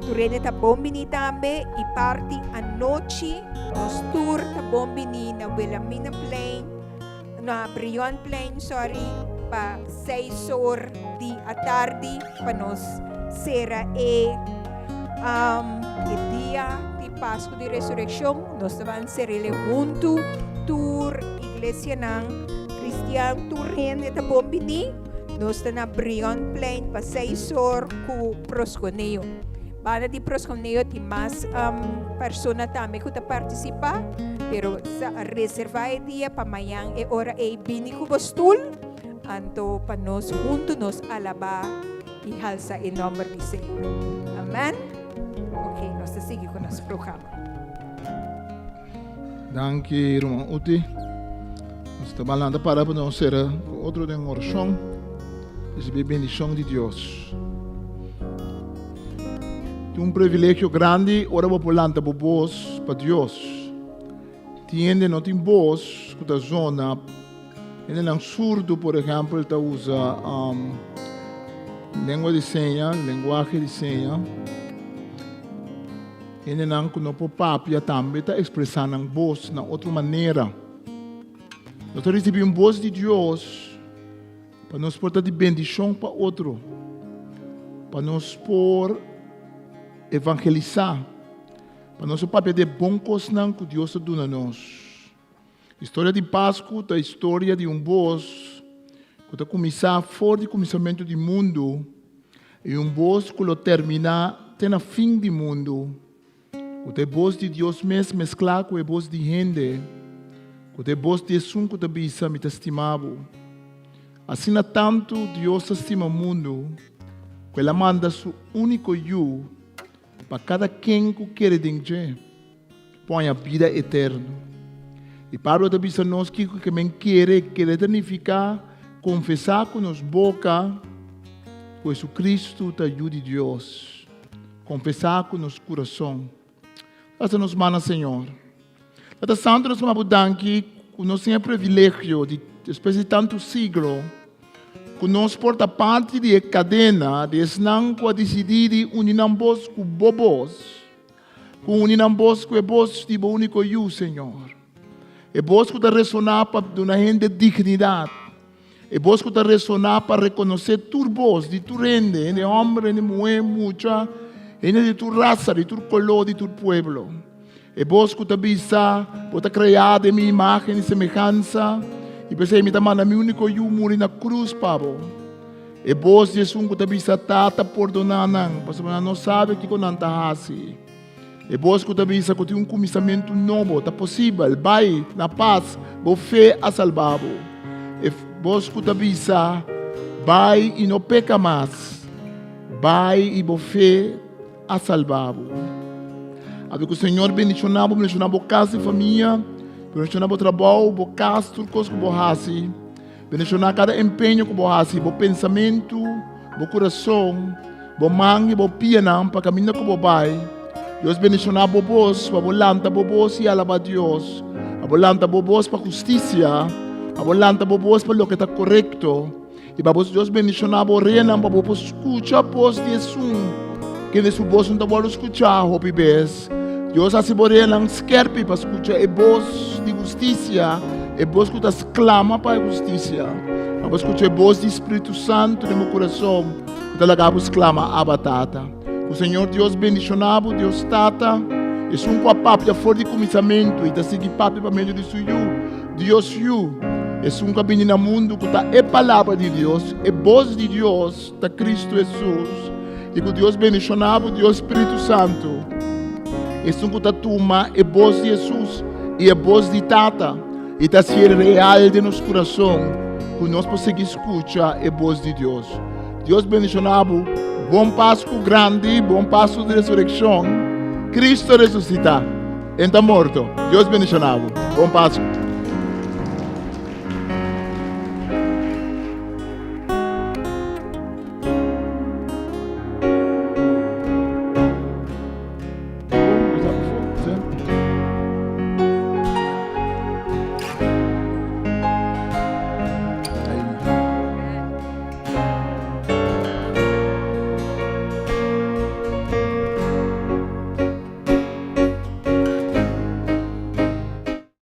Turene ta bon bini tambe y parti anochi nos tur ta bon bini na Wilhelmina Plein, na Brion Plein, sorry, pa 6 or di atardi pa nos cera e. Um, e dia di Pasku di Resurekshon, nos ta ban serele huntu tur iglesianan kristian, tur hende ta bon bini. Nos ta na Brionplein pa seis or ku Prosconeo. Banda di Prosconeo tin mas um, persona tambe ku ta partisipá, pero sa reservá e dia pa mañan e ora ei bini ku bo stul, anto pa nos huntu nos alabá i halsa e nòmber di Señor. Amen. Ok, nos ta sigui ku nos programa. Danki, ruman Uti. Nos ta balanta para pa nos sera ku otro den orashon. Risibí bendishon di Dios. Tin un privilegio grandi ora bo por lanta bo bos pa Dios. Tin hende no tin bos ku ta zona. Hendenan surdu, por ehèmpel, ta usa um, lengua di seña, lenguaje di seña. Hendenan ku no por papia tambe ta ekspresá nan bos na otro manera. Nos ta risibí un bos di Dios pa nos por ta di bendishon pa otro, pa nos por evangelisá, pa nos por papia di e bon kosnan ku Dios ta duna nos. Historia di Pasku ta historia di un bos ku ta kuminsá for di kuminsamentu di mundu i un bos ku lo terminá te na fin di mundu, ku ta e bos di Dios mes mesklá ku e bos di hende, ku ta e bos di esun ku ta bisa, Mi ta stima bo. Asina tantu Dios ta stima mundu ku el a manda su úniko Yu pa kada ken ku kere den dje. Poña bida eterno. I Pablo ta bisa nos kiko ke men kere. Kere ta nifiká konfesá ku nos boka ku Hesukristu ta Yu di Dios. Konfesá ku nos kurason. Lasa nos mana Señor. Tata Santu nos mama bo danki ku nos tin e privilegio di despues di tantu siglo ku nos por ta parti di e kadena di esnan ku a disidí di uni nan bos ku bo bos. Ku uni nan bos ku e bos di bo úniko Yu, Señor. E bos ku ta resoná pa duna hende dignidat. E bos ku ta resoná pa rekonosé tur bos di tur hende, hende hòmber, hende muhé, mucha, hende di tur rasa, di tur koló, di tur pueblo. E bos ku ta bisa, Bo ta kreá den mi imágen i semehansa, i p'esei mi ta manda mi úniko Yu muri na krus pa bo. E bos di esun ku ta bisa, Tata, pordoná nan, pasobra nan no sabe kiko nan ta hasi. E bos ku ta bisa ku tin un kuminsamentu nobo ta posibel, bai na pas, bo fe a salba bo. E bos ku ta bisa, Bai i no peka mas, bai i bo fe a salba bo. Abi ku Señor bendishoná bo, bendishoná bo kas i famia, bendishoná bo trabou, bo kas, tur kos ku bo hasi. Bendishoná kada empeño ku bo hasi, bo pensamentu, bo kurason, bo man i bo pianan pa kaminda ku bo bai. Dios bendishoná bo bos pa bo lanta bo bos i alabá Dios, pa bo lanta bo bos pa hustisia, pa bo lanta bo bos pa loke ta korekto, i pa bo Dios bendishoná bo oreanan pa bo por skucha bos di esun kende su bos no ta wòrdu skuchá hopi bes. Dios hasi bo oreanan skèrpi pa skucha e bos di hustisia, e bos ku ta sklama pa e hustisia. Pa bo skucha e bos di Spiritu Santu den bo kurason ku ta laga bo sklama, Abba, Tata. Ku Señor Dios bendishoná bo, Dios Tata, esun ku a papia for di kuminsamentu i ta sigui papia pa medio di su Yu, Dios Yu, esun ku a bini na mundu ku ta e Palabra di Dios, e bos di Dios ta Kristu Hesus. I ku Dios bendishoná bo, Dios Spiritu Santu, esun ku ta tuma e bos di Hesus i e bos di Tata i ta hasié real den nos kurason, ku nos por sigui skucha e bos di Dios. Dios bendishoná bo. Bon Pasku grandi, bon Pasku di Resurekshon. Kristu a resusitá, e no ta morto. Dios bendishoná bo. Bon Pasku.